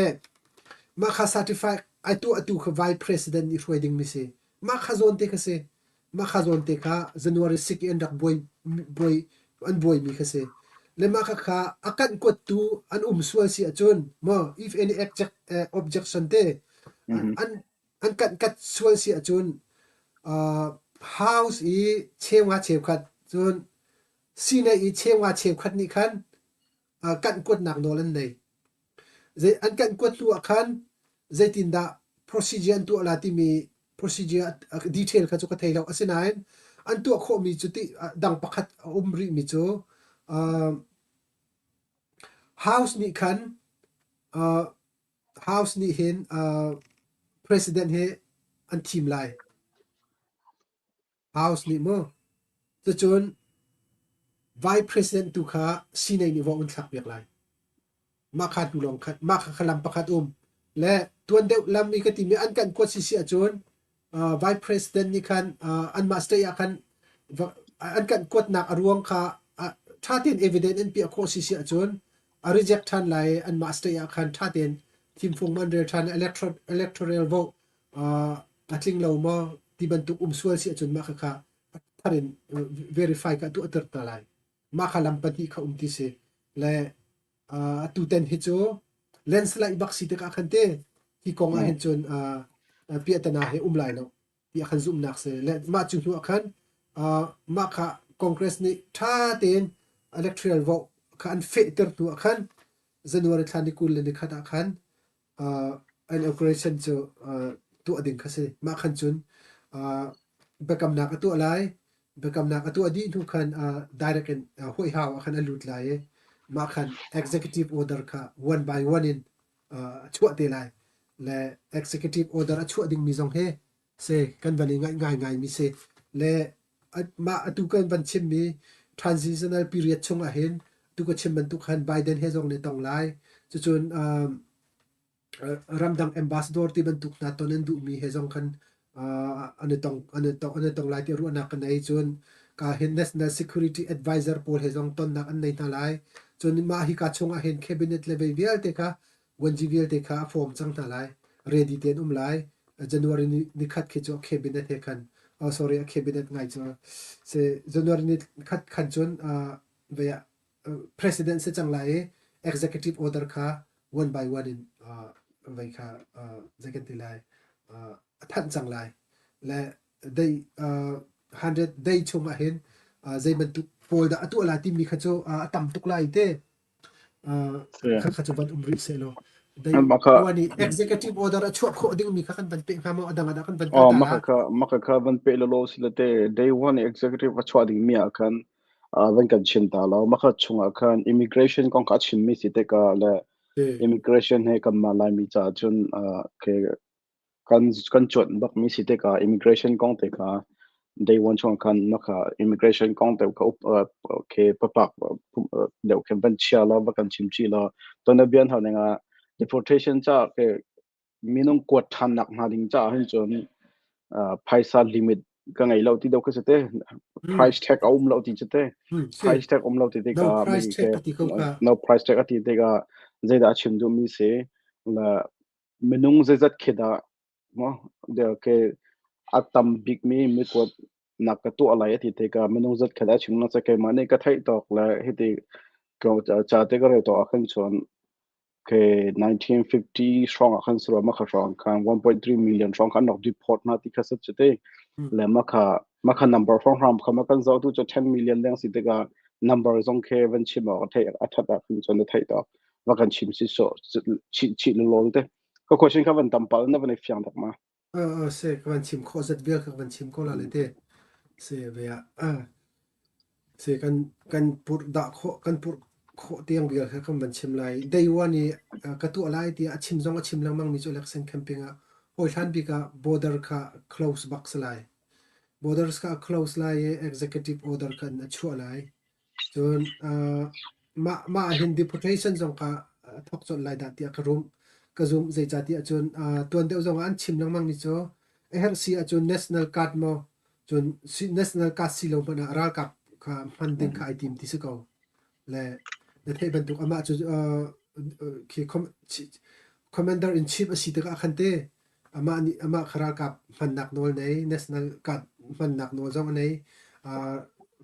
mah kha certify ai tuah tu kha vice president nih hruai ding mi si. Mah kha zawn te kha si. Mah kha zawn te kha January 6 i an rak buai buai an buai mi kha si. Le mah kha kha a kanh kuat tu an um sual si ahcun maw if any objection te an an kanh kat sual si ahcun house i cheunga cheukhat cun Senate i cheunga cheukhat nih khan kanh kuatnak nawl an nei. Zei an kan kuat hnu ah khan zeitindah procedure an tuah la timi procedure detail kha cu ka thei lo. Asinain an tuah khawhmi cu ti dang pakhat a um rihmi cu House nih khan House nih hin President hi an thim lai. House nih mu cucun Vice President tu kha Senate nih vote an thlak piak lai. Mah kha hnu lawng khat mah kha lam pakhat um. Le tuan deuh lam i ka timi an kan kuat sisi ahcun Vice President nih khan anmah state ah khan an kan kuatnak a ruang kha ṭha tein evidence an piah khawh sisi ahcun a reject ṭhan lai i anmah state ah khan ṭha tein thimfung an rel ṭhan electoral vote a tling lo maw ti bantuk um sual si ahcun mah khakha thar in verify ka tuahter hna lai. Mah kha lam pahnih kha um ti si. Le atu ten hi cu landslide bak si tikah khan te hi kong ah hin cun piahtana hi um lai lo ti khan zumhnak si. Le mah cu hnu ah khan mah kha Congress nih ṭha tein electoral vote kha an fehter hnu ah khan January thla ni 21 ah khan inauguration cu tuah ding kha si. Mah khan cun biakamnak a tuah lai. Biakamnak a tuah dih hnu khan direct in huaihau ah khan a lut lai i mah khan executive order kha one by one in a chuah te lai. Le executive order a chuah dingmi zong hi si kan van i ngaih ngaingai mi si. Le mah atu kan van chimmi transitional period chung ah hin tu ka chim bantuk khan Biden he zong nih tong lai. Cucun ramdang ambassador ti bantuk hna ton an duhmi he zong khan an i tong an i tong an i tong lai ti ruahnak ka nei. Cun Ka hin National Security Advisor pawl he zong tonnak an nei hna lai. Cun mah hika chungah hin cabinet level vialte kha vuanci vialte kha a form cang hna lai. Ready tein um lai. January ni nikhat khi cu cabinet he khan oh sorry a cabinet ngai cu se January ni khat khan cun vei ah president si cang lai i executive order kha one by one in vei kha zei kan ti lai a thanh cang lai le day 100 day chung ah hin zei bantuk pawl dah a tuah lai timi kha cu a tam tuk lai te Si. kha kha cu van um rih seh law day Mah kha one i executive order a chuah khawh ding mi kha kan van pe hnga maw a dang ah kan van kal Oh, ta la maka kha van pe lolo sila te day one executive a chuah ding mi ah khan van kan chim ta lo maka chungah khan immigration kong kha a chim mi si te ka le Eh. immigration he kan mah Laimi caah cun ke kan kan cuanh bak mi si tikah immigration kong te kha day one chung khan maka immigration kong te kha ke papak deuh khin van chia lo va kan chim chi lo ton bian hal ninga deportation cha ke minung kuat than nak hnga ding cha hin cun phaisa limit ka ngei lo ti do kha te price tag a um lo ti che te Si price tag um lo ti no tikah price mi tag ke ati ko kha no price tag ati tikah zeidah a chim duh mi si la minung zeizat khi dah maw ke a tam bikmi mikuat nak ka tuah lai a ti tikah minung zat kha dah chim na keimah nih ka theih tawk le hiti ca te ka rel tawk ah khan cun ke 1950 hrawng ah khan sura makha hrawng khan 1.3 million hrawng khan nok deport na ti kha sat chete le makha makha number hrawng hram kha ma kan zoh tu chu 10 million leng si tikah number zong khe van chim awk a theih a that ah khan cun a theih tawk va kan chim si so chi chi lol te ka question kha van tam pal na van i fiang tak ma. Se ka van chim khawh zat vial ka van chim ko la le te se ve ah se kan kan purh dah khawh kan purh khawh tiang vial kha kan van chim lai. Day one i ka tuah lai tiah a chim zong a chim lengmang mi cu election campaign ah hawi hlan bik ah border kha close bak si lai. Borders kha a close lai i executive order khan a chuah lai. Cun mah mah ah hin deportation zong kha a thawk colh lai dah tiah ka rum ka zumh. Zeicahtiah cun tuan deuh zong ah an chim lengmang mi cu a herh si ahcun national guard maw cun national guard si lo hmanh ah ralkap kha hman ding kha ai tim ti si ko. Le na theih bantuk amah cu khi commander in chief a si tikah khan te Amah nih amah kha ralkap hmannak nawl nei, national guard hmannak nawl zong a nei.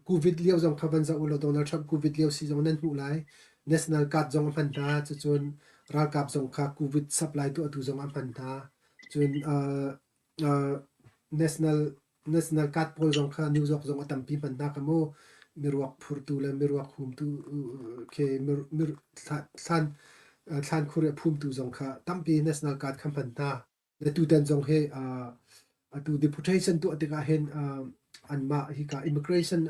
COVID lio zong kha van zoh u law Donald Trump COVID lio si zong nan hmuh lai. National guard zong a hman hna. Cucun ralkap zong kha COVID supply tuahtu zong a hman hna. Cun national national guard pawl zong kha New York zong a tampi hman hna kha mu. Miruak phurtu le miruak humtu khi thlan thlan khur i a phumtu zong kha tampi national guard kha hman hna. Le tutan zong hi atu deportation tuah tikah hin anmah hika immigration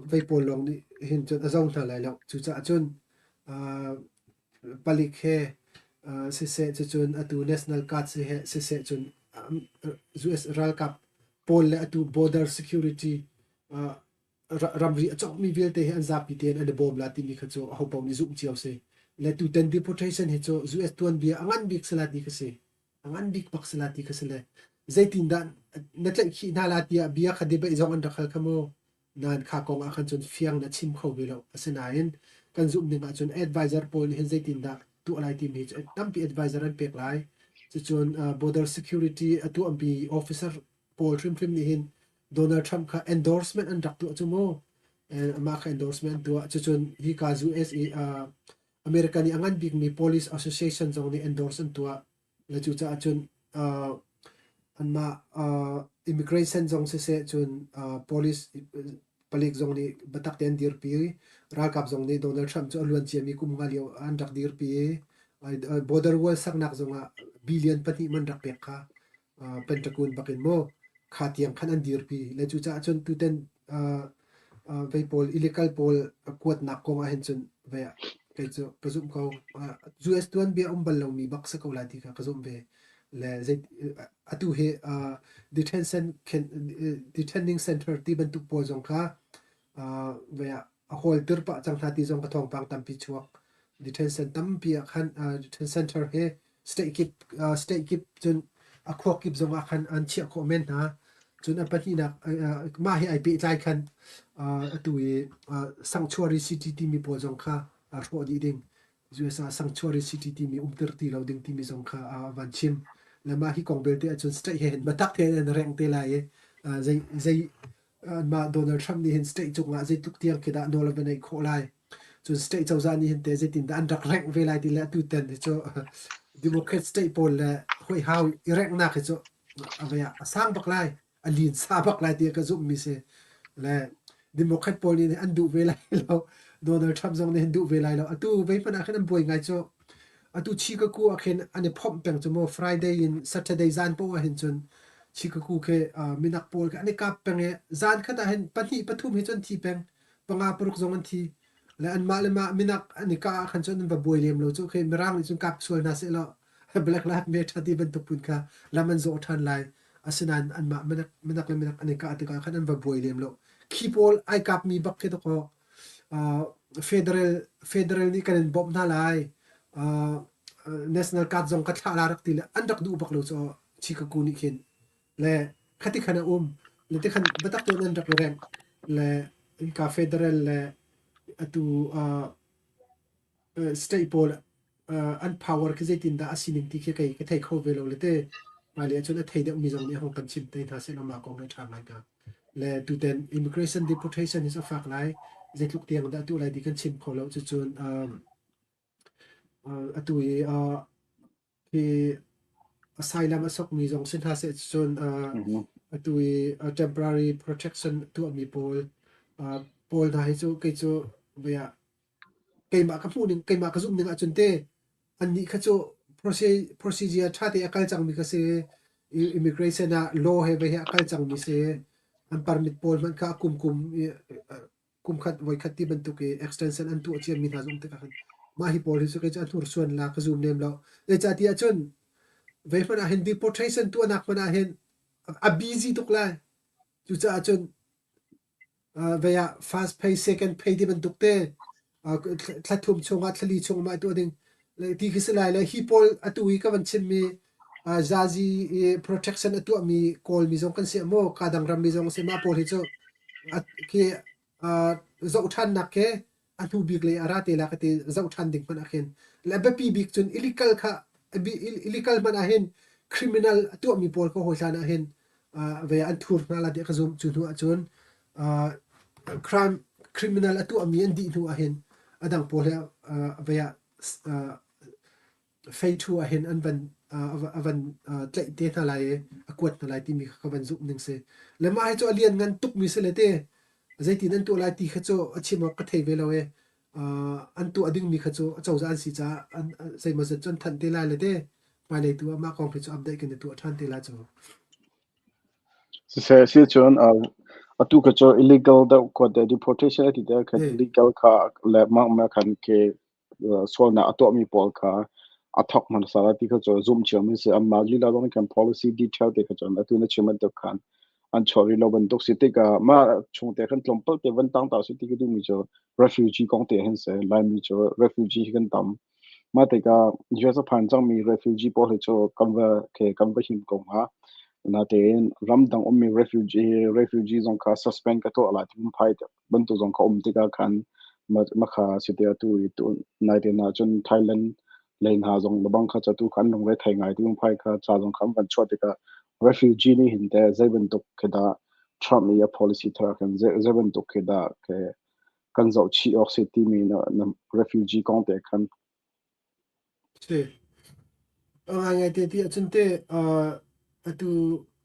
vei pawl lawng nih hin cun a zo hna lai lo. Cucaah cun palik he siseh cucun atu national guard siseh cun US ralkap pawl le atu border security ramri a cawkmi vialte hi an zapi tein an i bawm la timi kha cu ahopaoh nih zumh cio si. Le tutan deportation hi cu US tuanbia a ngan bik si la ti kha si. A ngan bik bak si la ti kha si le zeitindah na tlaihkhih hna la tiah bia kha debate zong an rak hal kha mu. Nain kha kong ah khan cun fiang na chim kho ve lo. Asinain kan zumh ning ahcun advisor pawl nih hin zeitindah tuah lai timi hi cu tampi advisor an pek lai. Cucun border security a tuahmi officer pawl hrimhrim nih hin Donald Trump kha endorsement an rak tuah cu mu. Amah kha endorsement an tuah. Cucun hika US i American i a ngan bikmi Police Association zong nih endorse an tuah. Le cucaah cun anmah immigration zong siseh cun police palik zong nih biatak tein an dirpi. Ralkap zong nih Donald Trump cu a luan ciami kum nga lio an rak dirpi i border wall saknak zongah billion 2 man rak pek kha Pentagon bak in maw kha tiang khan an dirpi. Le cucaah cun tuten vei pawl illegal pawl kuatnak kong ah hin cun vei kei cu ka zumh ko. US tuanbia um bal lomi bak si ko lai ti kha ka zumh ve. Le zei atu hi detention detaining center ti bantuk pawl zong kha vei ah a hawl tir pah cang hna ti zong ka thawngpang tampi chuak. Detention tampi ah khan detention center hi state kip state kip cun a khua kip zong ah khan an chiah khawh men hna. Cun a pahnihnak mah he ai pehtlai khan atu i sanctuary city timi pawl zong kha hrawh dih ding. US ah sanctuary city timi umter ti lo ding timi zong kha a van chim. Le mah hi kong belte ahcun state he hin biatak tein an rengh te lai i zei zei mah Donald Trump nih hin state cungah zeitluk tiang khi dah nawl a va neih khawh lai. Cun state cozah nih hin teh zeitindah an rak rengh ve lai ti le atu tan hi cu Democrat state pawl le huaihau i renghnak hi cu a vei ah a sang bak lai, a linsa bak lai ti ka zumhmi si. Le Democrat pawl nih an duh ve lai lo. Donald Trump zong nih hin duh ve lai lo. Atu vei hmanh ah khin an buai ngai cu. Atu Chicago ah khin an i phomh peng cu mu. Friday in Saturday zan poah ah hin cun Chicago khi minak pawl khi an i kap peng i zan khat ah hin pahnih pathum hi cu an thi peng. Panga paruk zong an thi. Le anmah le mah minak an i kah ah khan cun an va buai lem lo cu. Khi Mirang nih cun kap sual hna seh law Black Lives Matter ti bantuk phun kha lam an zawh ṭhan lai. Asinain anmah minak, minak le minak an i kah tikah khan an va buai lem lo. Khi pawl ai kapmi bak khi dakaw federal federal nih kan in bawmh hna lai. National Guard zong ka thlah la rak ti le an rak duh bak lo cu Chicago nih khin le khati khan a um le tikhan biatak tein an rak i rengh le hika federal le atu state pawl an power khi zeitindah a sining ti khi kei ka thei kho ve lo le te hmailei ahcun a thei deuhmi zong nih hong kan chim te hna seh mah kong hi ṭha ngai hnga. Le tuten immigration deportation hi a fak lai zeitluk tiang dah tu lai ti kan chim kho lo cucun atu i hi asylum a sokmi zong si hna seh cun atu i temporary protection tuahmi pawl pawl hna hi cu kei cu keimah ka hmuh ning keimah ka zumh ning ahcun te annih kha cu procedure ṭha te a kal cangmi kha si immigration ah law he ve he a kal cangmi si an permit pawl hmanh kha kum kum kum khat voi khat ti bantuk i extension an tuah ciami hna zong tikah khan mah hi pawl hi cu kei cu an hnursuan la ka zum lem lo zeicahtiah cun vei hmanh ah hin deportation tuahnak hmanh ah hin a busy tuk lai cucaah cun Vei ah first pay second pay ti bantuk te thla thum chungah thlali chung mah tuah ding ti khi si lai le hi pawl atu i ka van chimmi zazi i protection a tuahmi Kawlmi zong kan si maw ka dang rammi zong si mah pawl hi cu khi zoh ṭhannak khi a hnu bik lei a ra te la ka ti zoh ṭhan ding hmanh ah khin le biapi bik cun illegal kha illegal hmanh ah hin criminal a tuahmi pawl ka hawi hlan ah hin ve an thur hna la tiah ka zumh cu hnu ah cun crime criminal a tuahmi an dih hnu ah hin a dang pawl he ve ah Feithu ah hin an van a van tlaih te hna lai i a kuat hna lai timi kha ka van zumh ning si. Le mah hi cu a lianngan tukmi si le te zeitin an tuah lai ti kha cu a chim awk ka thei ve lo i an tuah dingmi kha cu acozah an si caah an zeimawzat cu an thanh te lai le te hmailei tu ah mah kong hi cu update kan i tuah ṭhan te lai cu. Siseh si cun atu kha cu illegal deuh kuat deportation a ti te khan illegal kha le mah ma khan ke sualnak a tuahmi pawl kha a thawk hmasa lai ti kha cu zumh cio si. Anmah lila zong nih khan policy detail te kha cun atu na chim bantuk khan an chuah rih lo bantuk si tikah mah chung te khan tlawmpal te van tang ta si ti ka duhmi cu refugee kong te hin si. Laimi cu refugee hi kan tam. Mah tikah US a phan cangmi refugee pawl hi cu kan va ke kan va him ko hnga. Natein ramdang ummi refugee refugee zong kha suspend ka tuah lai ti phai bantuk zong kha um tikah khan makha si te atu i tu naite na cun Thailand lei hna zong lebang kha tu khan lungre thei ngai ti phai kha cha zong kha van chuah tikah refugee nih hin te zei bantuk khi dah Trump i a policy thar khan zei bantuk khi dah ke kan zoh chih awk si timi na refugee kong te khan Si. Ngaingai te ti ahcun te atu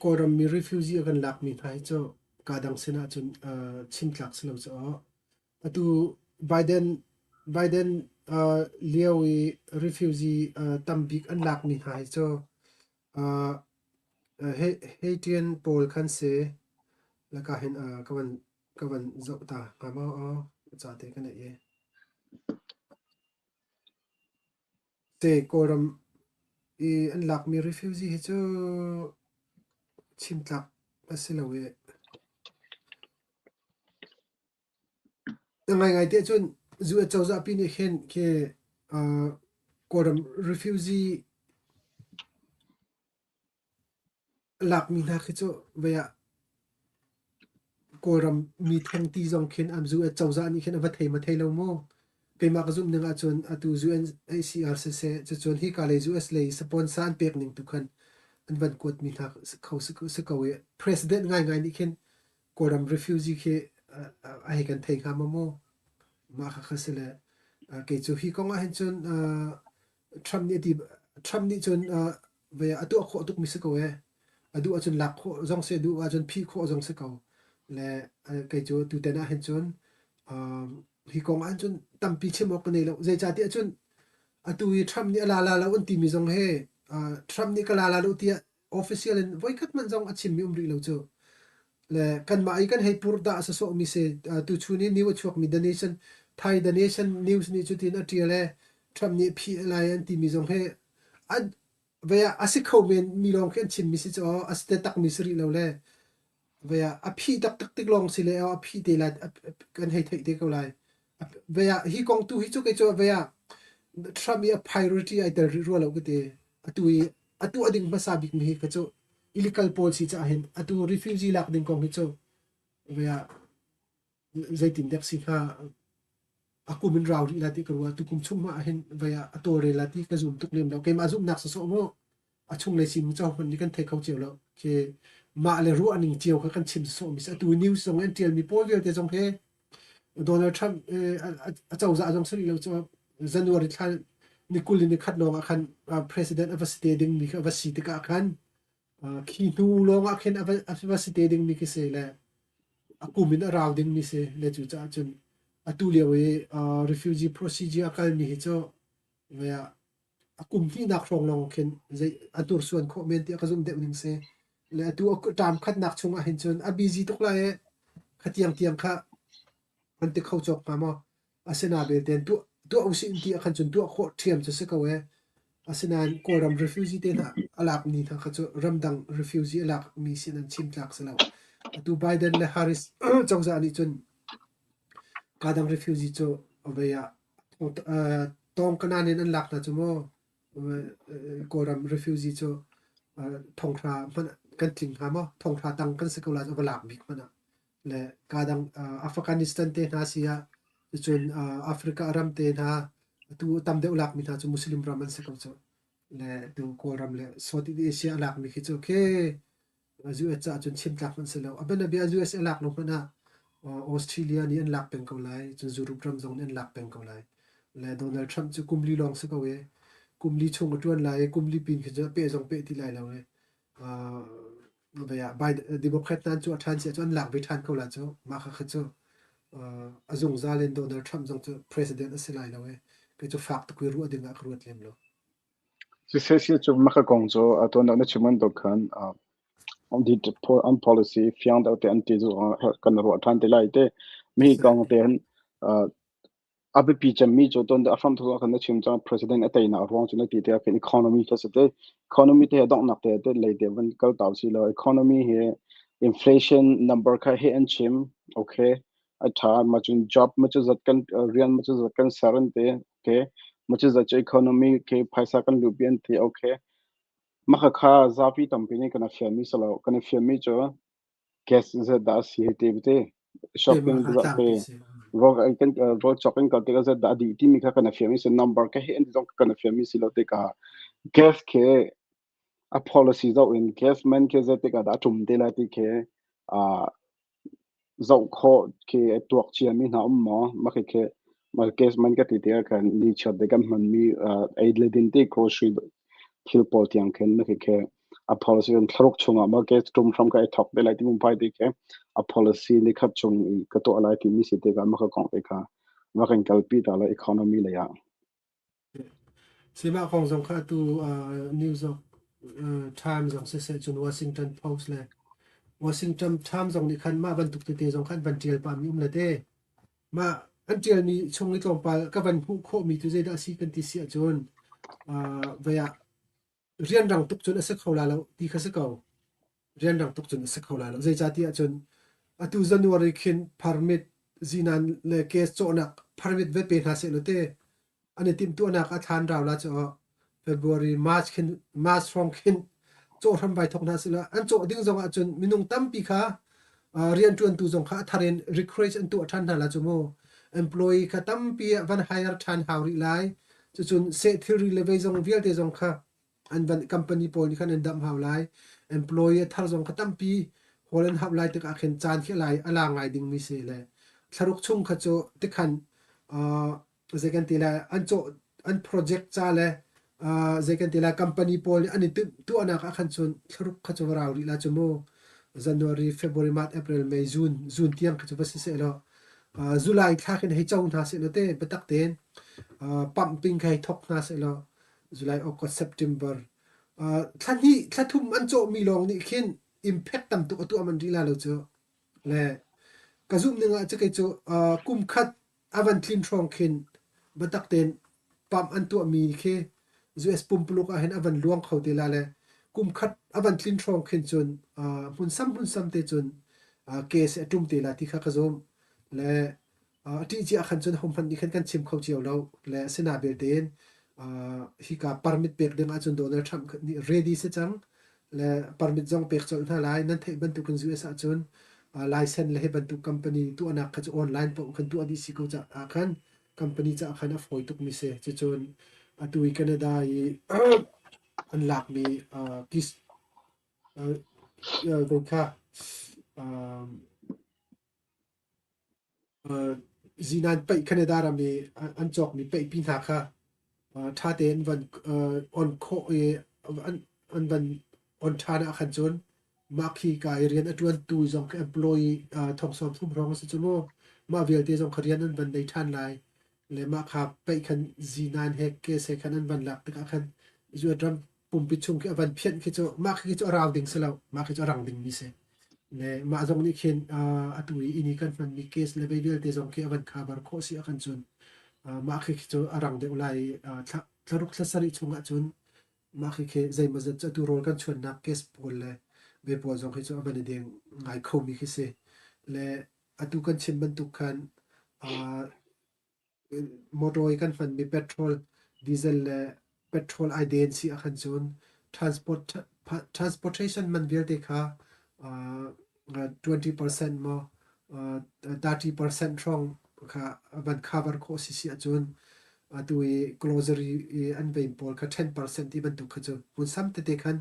Kawlram mi refugee a kan lakmi hna hi cu kaa dang sin ahcun chim tlak si lo cu aw. Atu Biden Biden lio i refugee tambik an lakmi hna hi cu Haitian pawl khan si. Laka hin ka van ka van zoh ta hnga maw aw ca te ka neih i. Te Kawlram i an lakmi refugee hi cu chim tlak a si lo i ngaingai tiah cun US cozah pi nih khin khi Kawlram refugee lakmi hna khi cu vei ah. Kawlram mi theng ti zong khin an US cozah nih khin a va thei ma thei lo maw? Keimah ka zumh ning ahcun atu UNHCR siseh cucun hika lei US lei sponsor an pek ning tu khan an van kuat mi hna kho si ko i president ngaingai nih khin Kawlram refugee khi a hei kan thei hnga maw maw? Mah kha kha si le kei cu hi kong ah hin cun Trump nih a ti Trump nih cun ve a tuah khawh tukmi si ko ee. A duh ahcun lak khawh zong si, a duh ahcun phih khawh zong si ko. Le kei cu tutan ah hin cun hi kong ah hin cun tampi chim awk ka nei lo. Zeicahtiah cun atu i Trump nih a la la lo an timi zong hi Trump nih ka la la lo tiah official in voikhat hmanh zong a chimmi um rih lo cu. Le kanmah i kan hei pur dah sawsawhmi si tuchun i new a chuakmi The Nation Thai The Nation News nih cutin a ṭial e Trump nih phih lai an timi zong hi an vei ah a si kho men mi lawng khi an chimmi si cu a si takmi si rih lo le vei ah a phih taktak tik lawng si le a phih te lai kan hei theih te ko lai. Vei ah hi kong tu hi cu kei cu vei ah Trump i a priority ai tel rih rua lo ka ti. Atu i atu a ding hmasa bik mi hi kha cu illegal pawl si caah hin atu refugee lak ding kong hi cu vei ah zeitin dek si hnga a kum in rau rih la ti ka ruah tukum chung ma hin vei ah a tawlrel la ti ka zum tuk lem lo keimah zumhnak sawsawh mu a chunglei sin cu hman nih kan thei kho cio lo khi mah le ruah ning cio kha kan chim sawsawh mi si atu news zong an tial mi pawl vialte zong he Donald Trump a cozah zong si rih lo cu January thla ni 20 ni khat lawng ah khan president a va si te ding mi kha a va si tikah khan khi hnu lawng ah khin a va si te ding mi khi si le a kum in a rau ding mi si le cu caah cun atu lio i refugee procedure a kal mi hi cu a kum hnihnak hrawng lawng khin zei a hnursuan khawh men tiah ka zumh deuh ning si. Le atu a term khatnak chung ah hin cun a busy tuk lai i khatiang tiang kha an ti kho cawk hnga maw? Asinain belte tuah tuah usih ti ah khan cun tuah khawh ṭhiam cu si ko ee. Asinain Kawlram refugee te hna a lakmi hna kha cu ramdang refugee a lakmi sin an chim tlak si lo. Atu Biden le Harris cozah nih cun kadang refugee cu vei ah tawngkanan in an lak hna cu mu. Kawlram refugee cu thonghra hmanh kan tling hnga maw? Thonghra tang kan si ko lai cu va lak bik hmanh ah. Le kadang Afghanistan te hna si ah cun Africa ram te hna atu tam deuh lakmi hna cu Muslim ram an si ko cu. Le tu Kawlram le Southeast Asia a lakmi khi cu khi US caah cun chim tlak hmanh si lo. A bianabia US a lak lo hmanh ah Australia nih an lak peng ko lai, cun Europe ram zong nih an lak peng ko lai. Le Donald Trump cu kum li lawng si ko i kum li chung a ṭuan lai i kum li pin khi cu a peh zong peh ti lai lo i Biden, Democrat hna cu a ṭhan si ahcun an lak ve ṭhan ko lai cu. Mah kha kha cu a zungzal in Donald Trump zong cu president a si lai lo i kei cu fak tuk i ruah ding ah ka ruat lem lo. Siseh cu maka kong cu tuan na chim bantuk khan an policy fiang deuh te an ti cu kan ruah ṭhan te lai te. Mi kong te hin a biapi cemmi cu tuan a hram thawk khan na chim cang president a teinak ruang cu na ti te ah economy kha si te. Economy te donghnak te te lei te van kal tau si lo. Economy hi inflation number kha he an chim. Okay. A ṭha ma cun job ma cu zat kan rian ma cu zat kan ser an ti. Okay. Ma cu zat cu economy ke phaisa kan luhpi an ti. Okay. Mah khakha zapi tampi nih kan i fianmi si lo. Kan i fianmi cu gas zat dah a si hei ti te. Keimah Shopping kha zat te tlangpi si. rawl kan rawl cawk in kal tikah zat dah a dih timi kha kan i fianmi si. Number ka he an zong kan i fianmi si lo tikah gas khi a policy zoh in gas man khi zeitik ah dah a ṭum te lai ti khi zoh khawh khi a tuak ciami hna um maw? Mah khikhi mah gas man ka ti tikah khan nichiat te kan hmanmi ei le din ti grocery thil pawl tiang khin mah khikhi a policy in thlaruk chungah mah gas ṭum hram ka i thawk te lai ti mumpai ti khi a policy nikhat chung i ka tuah lai timi si tikah mah kha kong te kha va kan kalpi ta lai economy lei ah. Sihmah kong zong kha atu New York Times zong siseh cun Washington Post le Washington Times zong nih khan mah bantuk tete zong khan van ṭial pahmi um le te. Mah an ṭialmi chung i tlawmpal ka van hmuh khawhmi cu zeidah a si kan ti si ahcun vei ah rianrang tuk cun a si kho la lo ti kha si ko. Rianrang tuk cun a si kho lai lo. Zeicahtiah cun atu January khin permit zinan le case cawhnak permit va pe hna seh law te an i timhtuahnak a thlan rau la cu February, March khin March hrawng khin cawh hram vai thawk hna seh law an cawh ding zong ah cun minung tampi kha. Rianṭuantu zong kha a thar in recruit an tuah ṭhan hna la cu mu. Employee kha tampi ah van hire ṭhan hau rih lai. Cucun seh thilri le vei zong vialte zong kha an van company pawl nih khan an damh hau lai. Employee a thar zong kha tampi hawl an hauh lai tikah khin caan khi a lai a la ngai dingmi si le thlaruk chung kha cu tikhan zei kan ti lai an cawh an project ca le zei kan ti lai company pawl nih an i timh tuahnak ah khan cun thlaruk kha cu va rau rih la cu mu. January, February, March, April, May, June, June tiang kha cu va si seh law July thla khin hei co hna seh law te biatak tein pumping kha hei thok hna seh law July, August, September thla hnih thla thum an cawhmi lawng nih khin impact tam tuk a tuah man rih la lo cu. Le ka zumh ning ah cu kei cu kum khat a van tlin hrawng khin biatak tein pump an tuahmi khi US pumpuluk ah hin a van luang kho te la le kum khat a van tlin hrawng khin cun hmunsam hmunsam te cun case a ṭum te la ti kha ka zumh. Le a ṭih cia khan cun hohmanh nih khan kan chim kho cio lo. Le asina belte in hika permit pek ding ahcun Donald Trump nih ready si cang. Le permit zong pek colh hna lai. Nan theih bantukin US ahcun license le hi bantuk company tuahnak kha cu online paoh khan tuah dih si ko caah khan company caah khan a fawi tukmi si. Cucun atu i Canada i an lakmi kis kha Zinan paih Canada ram i an cawkmi paihpi hna kha ṭha tein van on khawh i an van on ṭhan ah khan cun mah khi ka i rian a ṭuantu zong khi employee thong 30 hrawng a si cu mu. Mah vialte zong kha rian an van nei ṭhan lai. Le mah kha paih khan zinan he case he khan an van lak tikah khan US ram pumpi chung khi a van phianh khi cu mah khi cu a rau ding si lo. Mah khi cu a rang dingmi si. Le mah zong nih khin atu i inn i kan hmanmi case le vei vialte zong khi a van cover khawh si ahkhan cun mah khi cu a rang deuh lai i thla thlaruk thla sarih chung ahcun mah khi khi zeimawzat cu atu rawl kan chuannak case pawl le ve pawl zong hi cu a van i deng ngai khomi khi si. Le atu kan chim bantuk khan Motor i kan hmanmi petrol, diesel le petrol ai den si ahkhan cun transportation man vialte kha 20% maw 30% hrawng kha van cover khawh si si ahcun atu i grocery i an vein pawl kha 10% ti bantuk kha cu hmunsam tete khan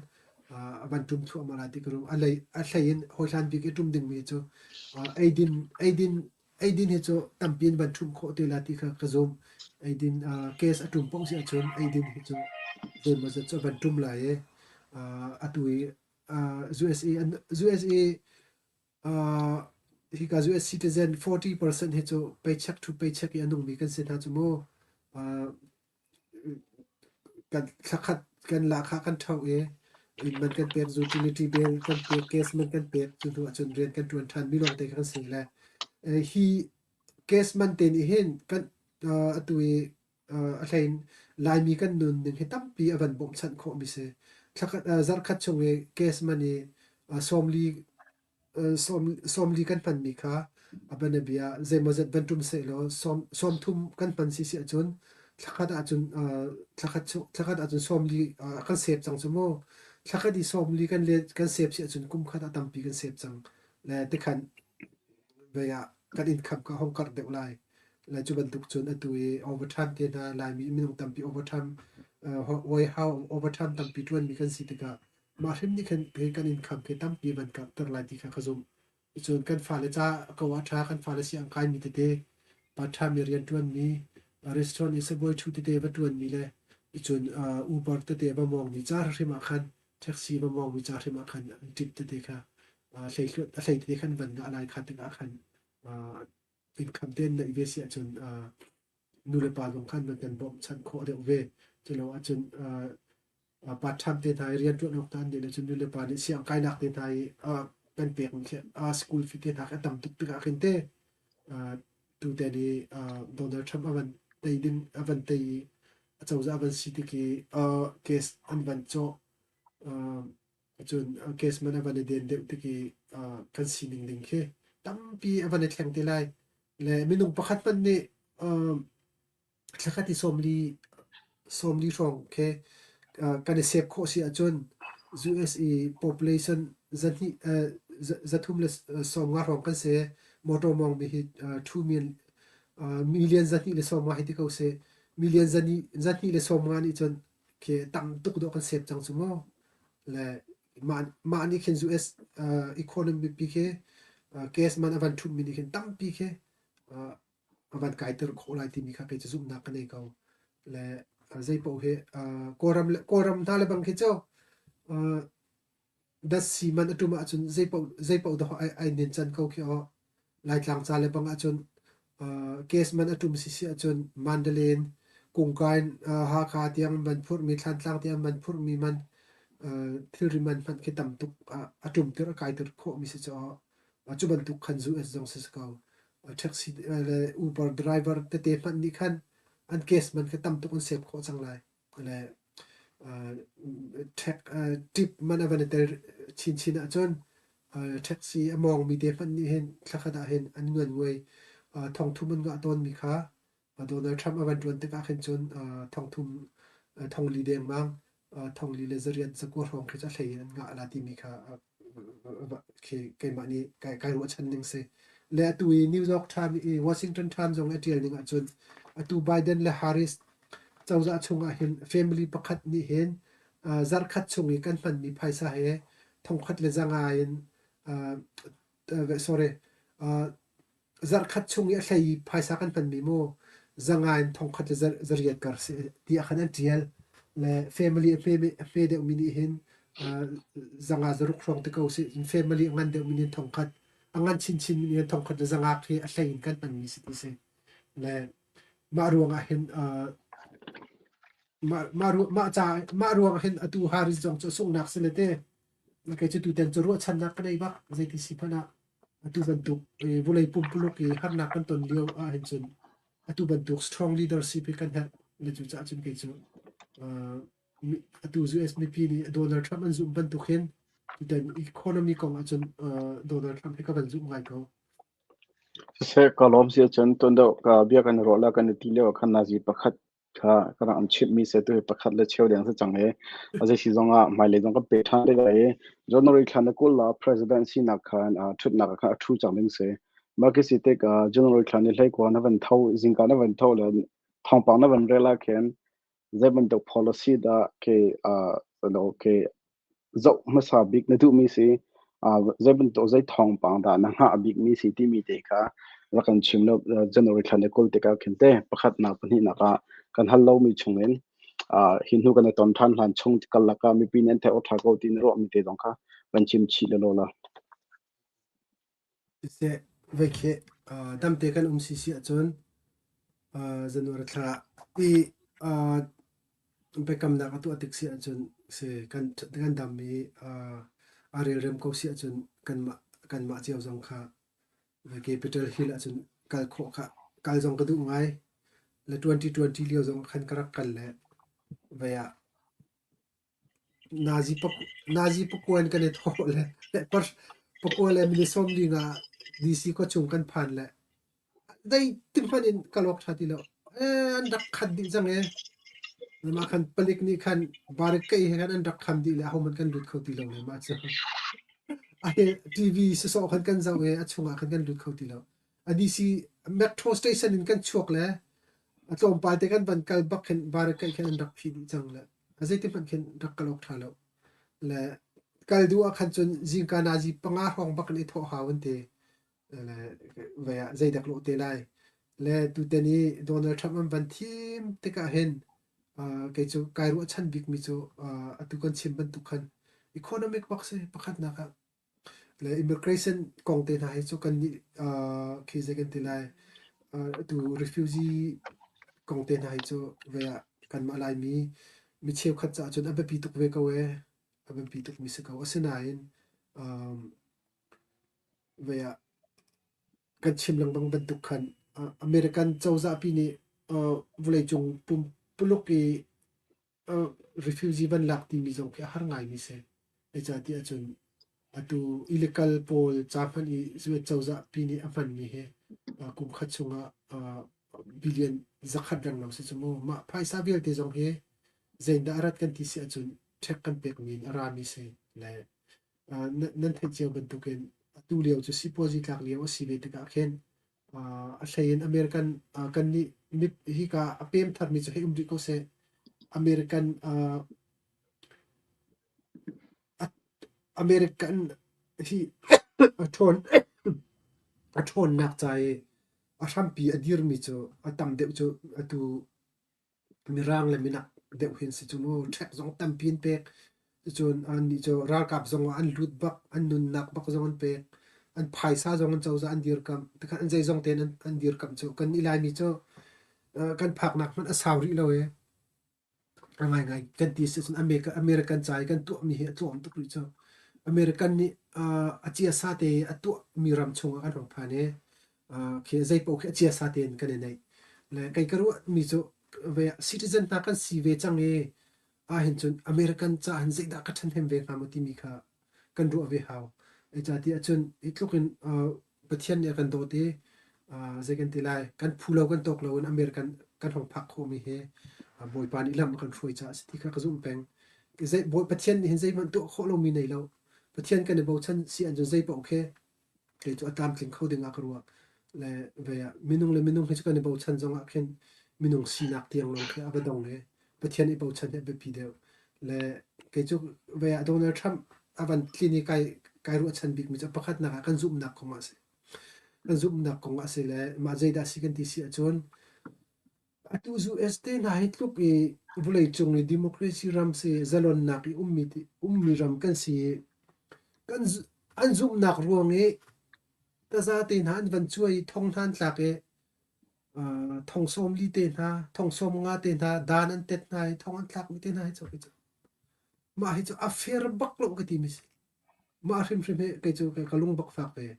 a van ṭum thluahmah lai ti ka rum. A hlei in hawihlan bik i ṭum dingmi cu eidin eidin Eidin hi cu tampi in van ṭhumh khawh te la ti kha ka zumh. Eidin case a ṭum paoh si ahcun eidin hi cu zeimawzat cu a van ṭum lai i atu i USA USA hika US citizen 40% hi cu paycheck to paycheck i a nungmi kan si hna cu mu. Kan thlakhat kan lahkhah kan ṭho i inn man kan pek, utility bill kan pek, gas man kan pek, cu hnu ahcun rian kan ṭuan ṭhan mi lawngte kha kan si le hi gas man te nih hin kan atu i a hlei in Laimi kan nunning hi tampi a van bawmhchanh khawhmi si. Thlakhat zarhkhat chung i gas man i 40 40 kan hmanmi kha a bianabia zeimawzat van ṭum sehlaw 30 kan hman si si ahcun thlakhat ahcun thlakhat chung thlakhat ahcun 40 kan save cang cu mu. Thlakhat i 40 kan let kan save si ahcun kum khat ah tampi kan save cang. Le tikhan vei ah kan income kha hong karh deuh lai. Le cu bantuk cun atu i overtime te hna Laimi minung tampi overtime warehouse overtime tampi ṭuanmi kan si tikah Mah hrim nih khan kan income khi tampi van karhter lai ti kha ka zumh. Cun kan fale ca ko ah ṭha, kan fale si an kaimi tete, part-time i rianṭuanmi, restaurant i sabuai ṭhu tete va ṭuanmi le cun Uber tete va mawngmi ca hrim ah khan taxi va mawngmi ca hrim ah khan an tip tete kha hleihluat a hlei tete khan van ngah lai kha tikah khan income te neih ve si ahcun nu le pa zong khan nan kan bawmhchanh khawh deuh ve. Culo ahcun part-time te hna i rianṭuan awk hna an nih le cun nu le pa nih siang kainak te hna i kan pek khi school fee te hna khi a tam tuk tikah khin te tuten i Donald Trump a van tei ding a van tei i a cozah a van si tik i case an van cawh cun case man a van i den deuh tik i kan sining ding khi tampi a van i thleng te lai le minung pakhat hmanh nih Thlakhat i 40 hrawng khi kan i save khawh si ahcun US i population zahnih. zathum le 50 hrawng kan si. Motor mawngmi hi 2 million 250 hei ti ko seh. Million 250 nih cun khi tam tuk dawh kan save cang cu mu. Le mah mah nih khin US economy pi khi gas man a van ṭhumhmi nih khin tampi khi a van kaiter khawh lai timi kha kei cu zumhnak ka nei ko. Le zeipaoh hi Kawlram le Kawlram hna le bang khi cu datsi man a ṭum ahcun zeipaoh zeipaoh dawh ai ai nen can ko khi aw. Laitlang ca le bang ahcun gas man a ṭum sisi ahcun Mandalay in Kungka in Hakha tiang man phurhmi Thlantlang tiang man phurhmi man thilri man hmanh khi tam tuk a ṭumter a kaiter khawhmi si cu aw. Cu bantuk khan zu zong si si ko. Taxi le Uber driver tete hmanh nih khan an gas man kha tam tuk an save khawh cang lai. Le tip man a van i tel chinchin ahcun taxi a mawngmi te hmanh nih hin thlakhat ah hin an nguanguai thongthum an ngah tawnmi kha Donald Trump a van ṭuan tikah khin cun thongthum thongli dengmang thongli le zariat zakua hrawng khi cu a hlei in an ngah la timi kha khi keimah nih kai, kai ruahchan ning si. Le atu i New York Times i Washington Times zong a ṭial ning ahcun atu Biden le Harris cozah chungah hin family pakhat nih hin zarhkhat chung i kan hmanmi phaisa he thongkhat le zanga in sorry zarhkhat chung i a hlei i phaisa kan hmanmi mu zanga in thongkhat le zariat kar si tiah khan an ṭial. Le family a hme a hme deuhmi nih hin zanga zaruk hrawng te ko sih family a ngan deuhmi nih thongkhat a ngan chinchin mi nih thongkhat le zanga khi a hlei in kan hmanmi si ti si. Le mah ruangah hin mah mah mah ca mah ruangah hin atu Harris zong cu sunghnak si le te kei cu tutan cu ruahchannak ka nei bak zeiti si hmanh ah Atu bantuk vawlei pumpuluk i harnak kan ton lio ahhin cun atu bantuk strong leadership hi kan herh. Na cucaah cun kei cu atu US mipi nih Donald Trump an zumh bantuk hin tutan economy kong ahcun Donald Trump hi ka van zumh ngai ko. Siseh ka lawm si ahcun tuan deuh ka bia kan i ruah le kan i ti lio ah khan nazi pakhat kha ka rak an chimhmi se tu hi pakhat le cheu deng si cang i a zei si zong ah hmailei zong kan pe ṭhan te lai i January thla na 20 la president sinak khan ṭhutnak ah khan a ṭhu cang ding si. Mah khi si tik ah January thla ni 19 na van tho zingka na van tho le thawngpang na van rel ah khin zei bantuk policy dah ke ke zoh hmasa bik na duhmi si, zei bantuk zei thawngpang dah na hngah bikmi si timi te kha rak kan chim law January thla ni 20 tikah khin te pakhatnak pahnihnak ah kan hal lomi chungin hi hnu kan i ton ṭhan hlan chung karlak ah mipi nih an theih awk ṭha ko ti na ruahmi te zong kha van chim chih lelaw la. Siseh, voikhe damte kan um si si ahcun January thla i biakamnak a tuah tik si ahcun si kan kan dam i a relrem ko si ahcun kanmah kanmah cio zong kha Capitol Hill ahcun kal khawh kha kal zong ka duh ngai. Le 2020 lio zong khan ka rak kal le vei ah Nazi pakuan kan i thawh le pakua le minute 45 DC khuachung kan phan le zeitin hmanh in kal awk ṭha ti lo. Ee, an rak khat dih cang ee. Mah khan palik nih khan barik kei he khan an rak kham dih le ahohmanh kan lut kho ti lo le mah cu. A he TV sawsawh khan kan zoh i a chungah khan kan lut kho ti lo. A DC metro station in kan chuak le a tlawmpal te kan van kal bak khin barik kei khan an rak phih dih cang le a zeitin hmanh khin rak kal awk ṭha lo. Le kal duh ah khan cun zingka nazi panga hrawng bak in i thawh hau an ti. Le vei ah zeidak lawh te lai. Le tutan i Donald Trump an van thim tikah hin kei cu kai ruahchan bikmi cu atu kan chim bantuk khan economic bak si pakhatnak ah le immigration kong te hna hi cu kannih khi zei kan ti lai atu refugee kong te hna hi cu vei ah kanmah Laimi mi cheukhat caah cun a biapi tuk ve ko ee a biapi tukmi si ko. Asinain vei ah kan chim lengmang bantuk khan American cozahpi nih vawleicung pumpuluk i refugee van lak timi zong khi a har ngaimi si. Zeicahtiah cun atu illegal pawl ca hmanh i US cozahpi nih a hmanmi hi kum khat chungah billion 100 renglo si cu mu. Mah phaisa vialte zong hi zeidah a rat kan ti si ahcun tax kan pekmi in a rami si le. Nan theih cio bantukin atu lio cu sipuazi tlak lio a si ve tikah khin a hlei in American kannih hika a pem tharmi cu hei um rih ko seh. American American hi a ṭhawn a ṭhawnnak ca i a hrampi a dirmi cu a tam deuh cu atu Mirang le minak deuh hin si cu mu. Ṭhek zong tampi an pek. Cucun annih cu ralkap zong ah an lut bak, an nunnak bak zong an pek. An phaisa zong an cozah an dirkamh. Tikhan an zeizong tein an dirkamh cu. Kannih Laimi cu kan phaknak hmanh a sau rih lo i A ngaingai kan ti si cun American ca i kan tuahmi hi a tlawm tuk rih cu. American nih a ciasa te a tuahmi ram chungah kan hung phan i khi zeipaoh khi a ciasa tein kan i neih. Le kei ka ruahmi cu ve citizen hna kan si ve cang i ahhin cun American ca hin zeidah ka ṭhahnem ve hnga maw timi kha kan ruah ve hau. Zeicahtiah cun hi tluk in Pathian nih a kan dawt i zei kan ti lai, kan phu lo kan tawk lo in American kan hong phak khawhmi hi Bawipa nih lam a kan hruai caah a si ti kha ka zumh peng. Zei, Pathian nih hin zeihmanh tuah khawh lomi nei lo. Pathian kan i bochan si ahcun zei paoh khi kei cu a tlamtling kho ding ah ka ruah. Le ve ah minung le minung hi cu kan i bochan zong ah khin minung sinak tiang lawng khi a va dong i Pathian i bochan hi a biapi deuh. Le kei cu ve ah Donald Trump a van tlin i kai kai ruahchan bikmi cu pakhatnak ah kan zumhnak kong ah a si. Kan zumhnak kong ah a si le mah zeidah a si kan ti si ahcun atu US te hna hi tluk i vawleicung i democracy ram si zalonnak i ummi ummi ram kan si i kan an zumhnak ruang i taza te hna an van cuai i thong hna an tlak i thong 40 te hna, thong 50 te hna, dan an tet hna i thong an thlakmi te hna hi cu mah hi cu a fair bak lo ka timi si. Mah hrimhrim hi kei cu ka lung bak fak ve.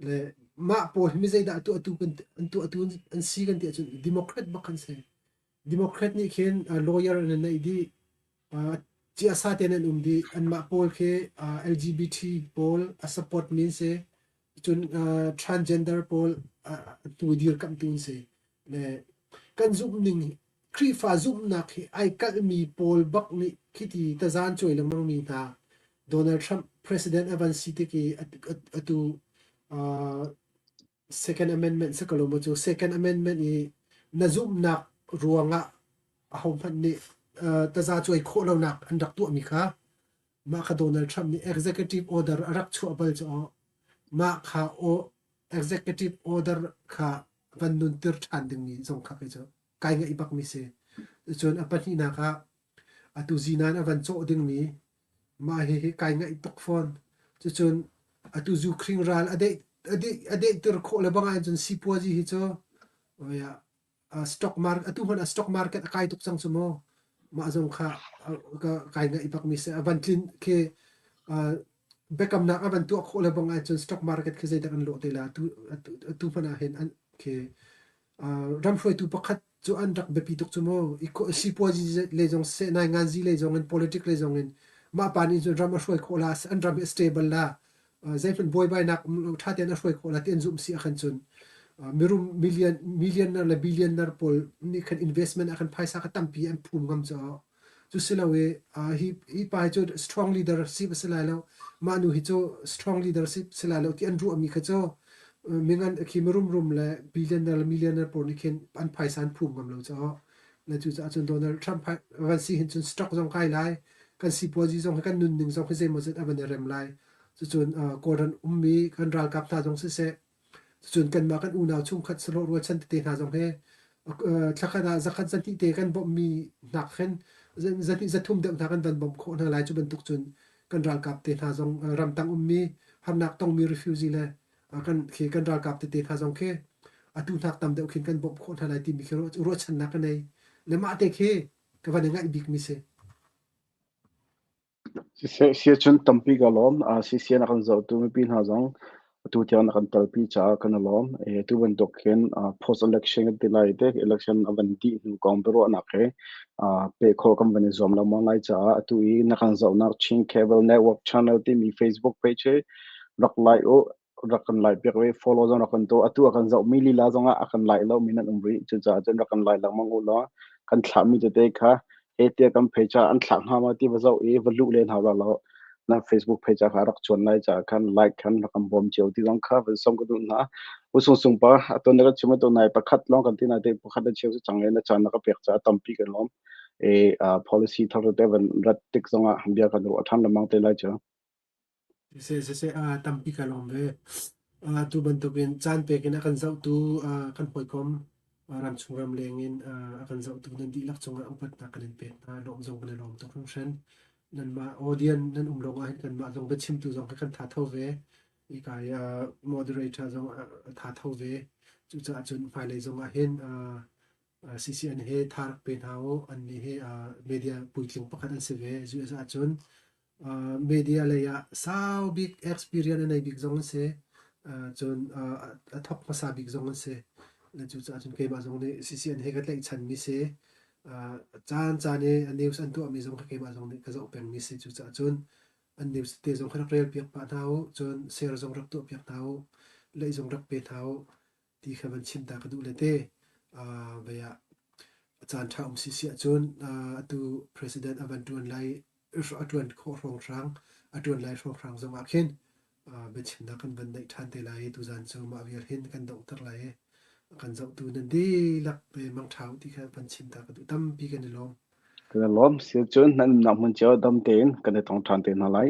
Le mah pawl hi mi zeidah a tuahtu kan an tuahtu an si kan ti ahcun Democrat bak an si. Democrat nih khin lawyer an neih dih, ciasa tein an um dih. Anmah pawl khi LGBT pawl a support mi an si. Cun transgender pawl hnu dirkamhtu an si. Le kan zumhning Khrihfa zumhnak hi ai kalhmi pawl bak nih khiti tazan cuai lengmangmi hna Donald Trump president a van si tik i atu Second Amendment si ko lo maw cu Second Amendment i na zumhnak ruangah ahohmanh nih taza cuai khawh lonak an rak tuahmi kha mah kha Donald Trump nih executive order a rak chuah bal cu mah kha executive order kha van nunter ṭhan dingmi zong kha kei cu kai ngaih bakmi si. Cun a pahnihnak ah atu zinan a van cawh dingmi mah hihi kai ngaih tuk fawn. Cucun atu zu khring ral a deih a deih a deihter khawh le bang ahcun sipuazi hi cu stock market atu hmanh ah stock market a kai tuk cang cu mu. Mah zong kha ka kai ngaih bakmi si. A van tlin khi biakamnak a van tuah khawh le bang ahcun stock market khi zeidah kan lawh te la atu atu hmanh ah hin an khi ram hruaitu pakhat cu an rak biapi tuk cu mu. Sipuazi lei zong siseh, nainganzi lei zong in, politic lei zong in mah pa nih cun ram a hruai khawh la, an ram hi a stable la, zeihmanh buaibainak um lo ṭha tein a hruai khawh la ti an zumh si ahkhan cun mirum million millionaire le billionaire pawl nih khan investment ah khan phaisa kha tampi an phum ngam cu cu si lo i hi hi pa hi cu strong leadership a si lai lo mah nu hi cu strong leadership si lai lo ti an ruahmi kha cu mingan khi mirum rum le billionaire le millionaire pawl nih khin an phaisa an phum ngam lo cu le cucaah cun Donald Trump van si hin cun stock zong kai lai kan sipuazi zong hi kan nunning zong hi zeimawzat a van i rem lai cucun Kawlram ummi kan ralkap hna zong siseh cucun kanmah kan unau chungkhat sahlawh rualchan tete hna zong hi thlakhat ah zakhat zahnih te kan bawmhmi hnak khin zahnih zathum deuh hna kan van bawmh khawh hna lai cu bantuk cun kan ralkap te hna zong ramtang ummi harnak tongmi refugee le kan khi kan ralkap tete hna zong khi atu hnak tam deuh khin kan bawmh khawh hna lai timi khi ruahchannak ka nei le mah te khi ka van i ngaih bikmi si. Siseh siacun tampi ka lawm. CCN a kan zohtu mipi hna zong atu tiang na kan telpi caah kan i lawm. Atu bantuk hin post election kan ti lai te election a van dih hnu kong biaruahnak he peh khawh kan van i zuam lengmang lai caah atu i na kan zohnak Chin Cable Network Channel timi Facebook page hi rak like u rak kan like piak ve follow zong rak kan tuah atu a kan zohmi lila zongah a kan like lo mi nan um rih cucaah cun rak kan like lengmang u law kan thlahmi tete kha he tiah kan page ah an thlah hnga ma ti va zoh i va luh len hau la lo. Na Facebook page ah kha rak chuan lai caah khan like khan rak kan bawm cio ti zong kha van sawm ka duh hna. U Sung Sung pa atu na ka chim atu nai pakhat lawng kan ti na te pakhat na cheu cang le na caan na ka pek caah tampi kan lawm. E policy thar te van rat tik zongah bia kan ruah ṭhan lengmang te lai cu. Siseh, siseh, tampi ka lawm ve. Tu bantukin caan pek in a kan zohtu kan hawikom ramchung ramleng in a kan zohtu nan dihlak cungah upatnak kan in pek hna. Lawm zong kan i lawm tuk hringhran. Nanmah audience nan um lawng ah hin kanmah zong biachimtu zong hi kan tha tho ve. Hika i moderator zong a tha tho ve. Cucaah cun hmailei zong ah hin CCN he tha rak pe hna u. Annih hi media puitling pakhat an si ve. US ahcun media lei ah sau bik experience a nei bik zong an si. Cun a thawk hmasa bik zong an si. Cucaah cun keimah zong nih CCN he ka tlaihchanmi si. Caan caan i news an tuahmi zong kha keimah zong nih ka zoh pengmi si. Cucaah cun an news te zong kha rak rel piak pah hna u. Cun share zong rak tuah piak hna u. Leih zong rak pe hna u. Ti kha van chim ta ka duh le te. Vei ah a caan ṭha um si si ahcun atu president a van ṭuan lai a ṭuan khawh hrawnghrang a ṭuan lai hrawnghrang zong ah khin biachimnak kan van neih ṭhan te lai i tuzaan cu mah vial hin kan donghter lai i kan zohtu nan dihlak te mangṭha u ti kha van chim ta ka duh tampi kan i lawm. Kan i lawm. Sicun nan umnak hmun cio dam tein kan i tong ṭhan te hna lai.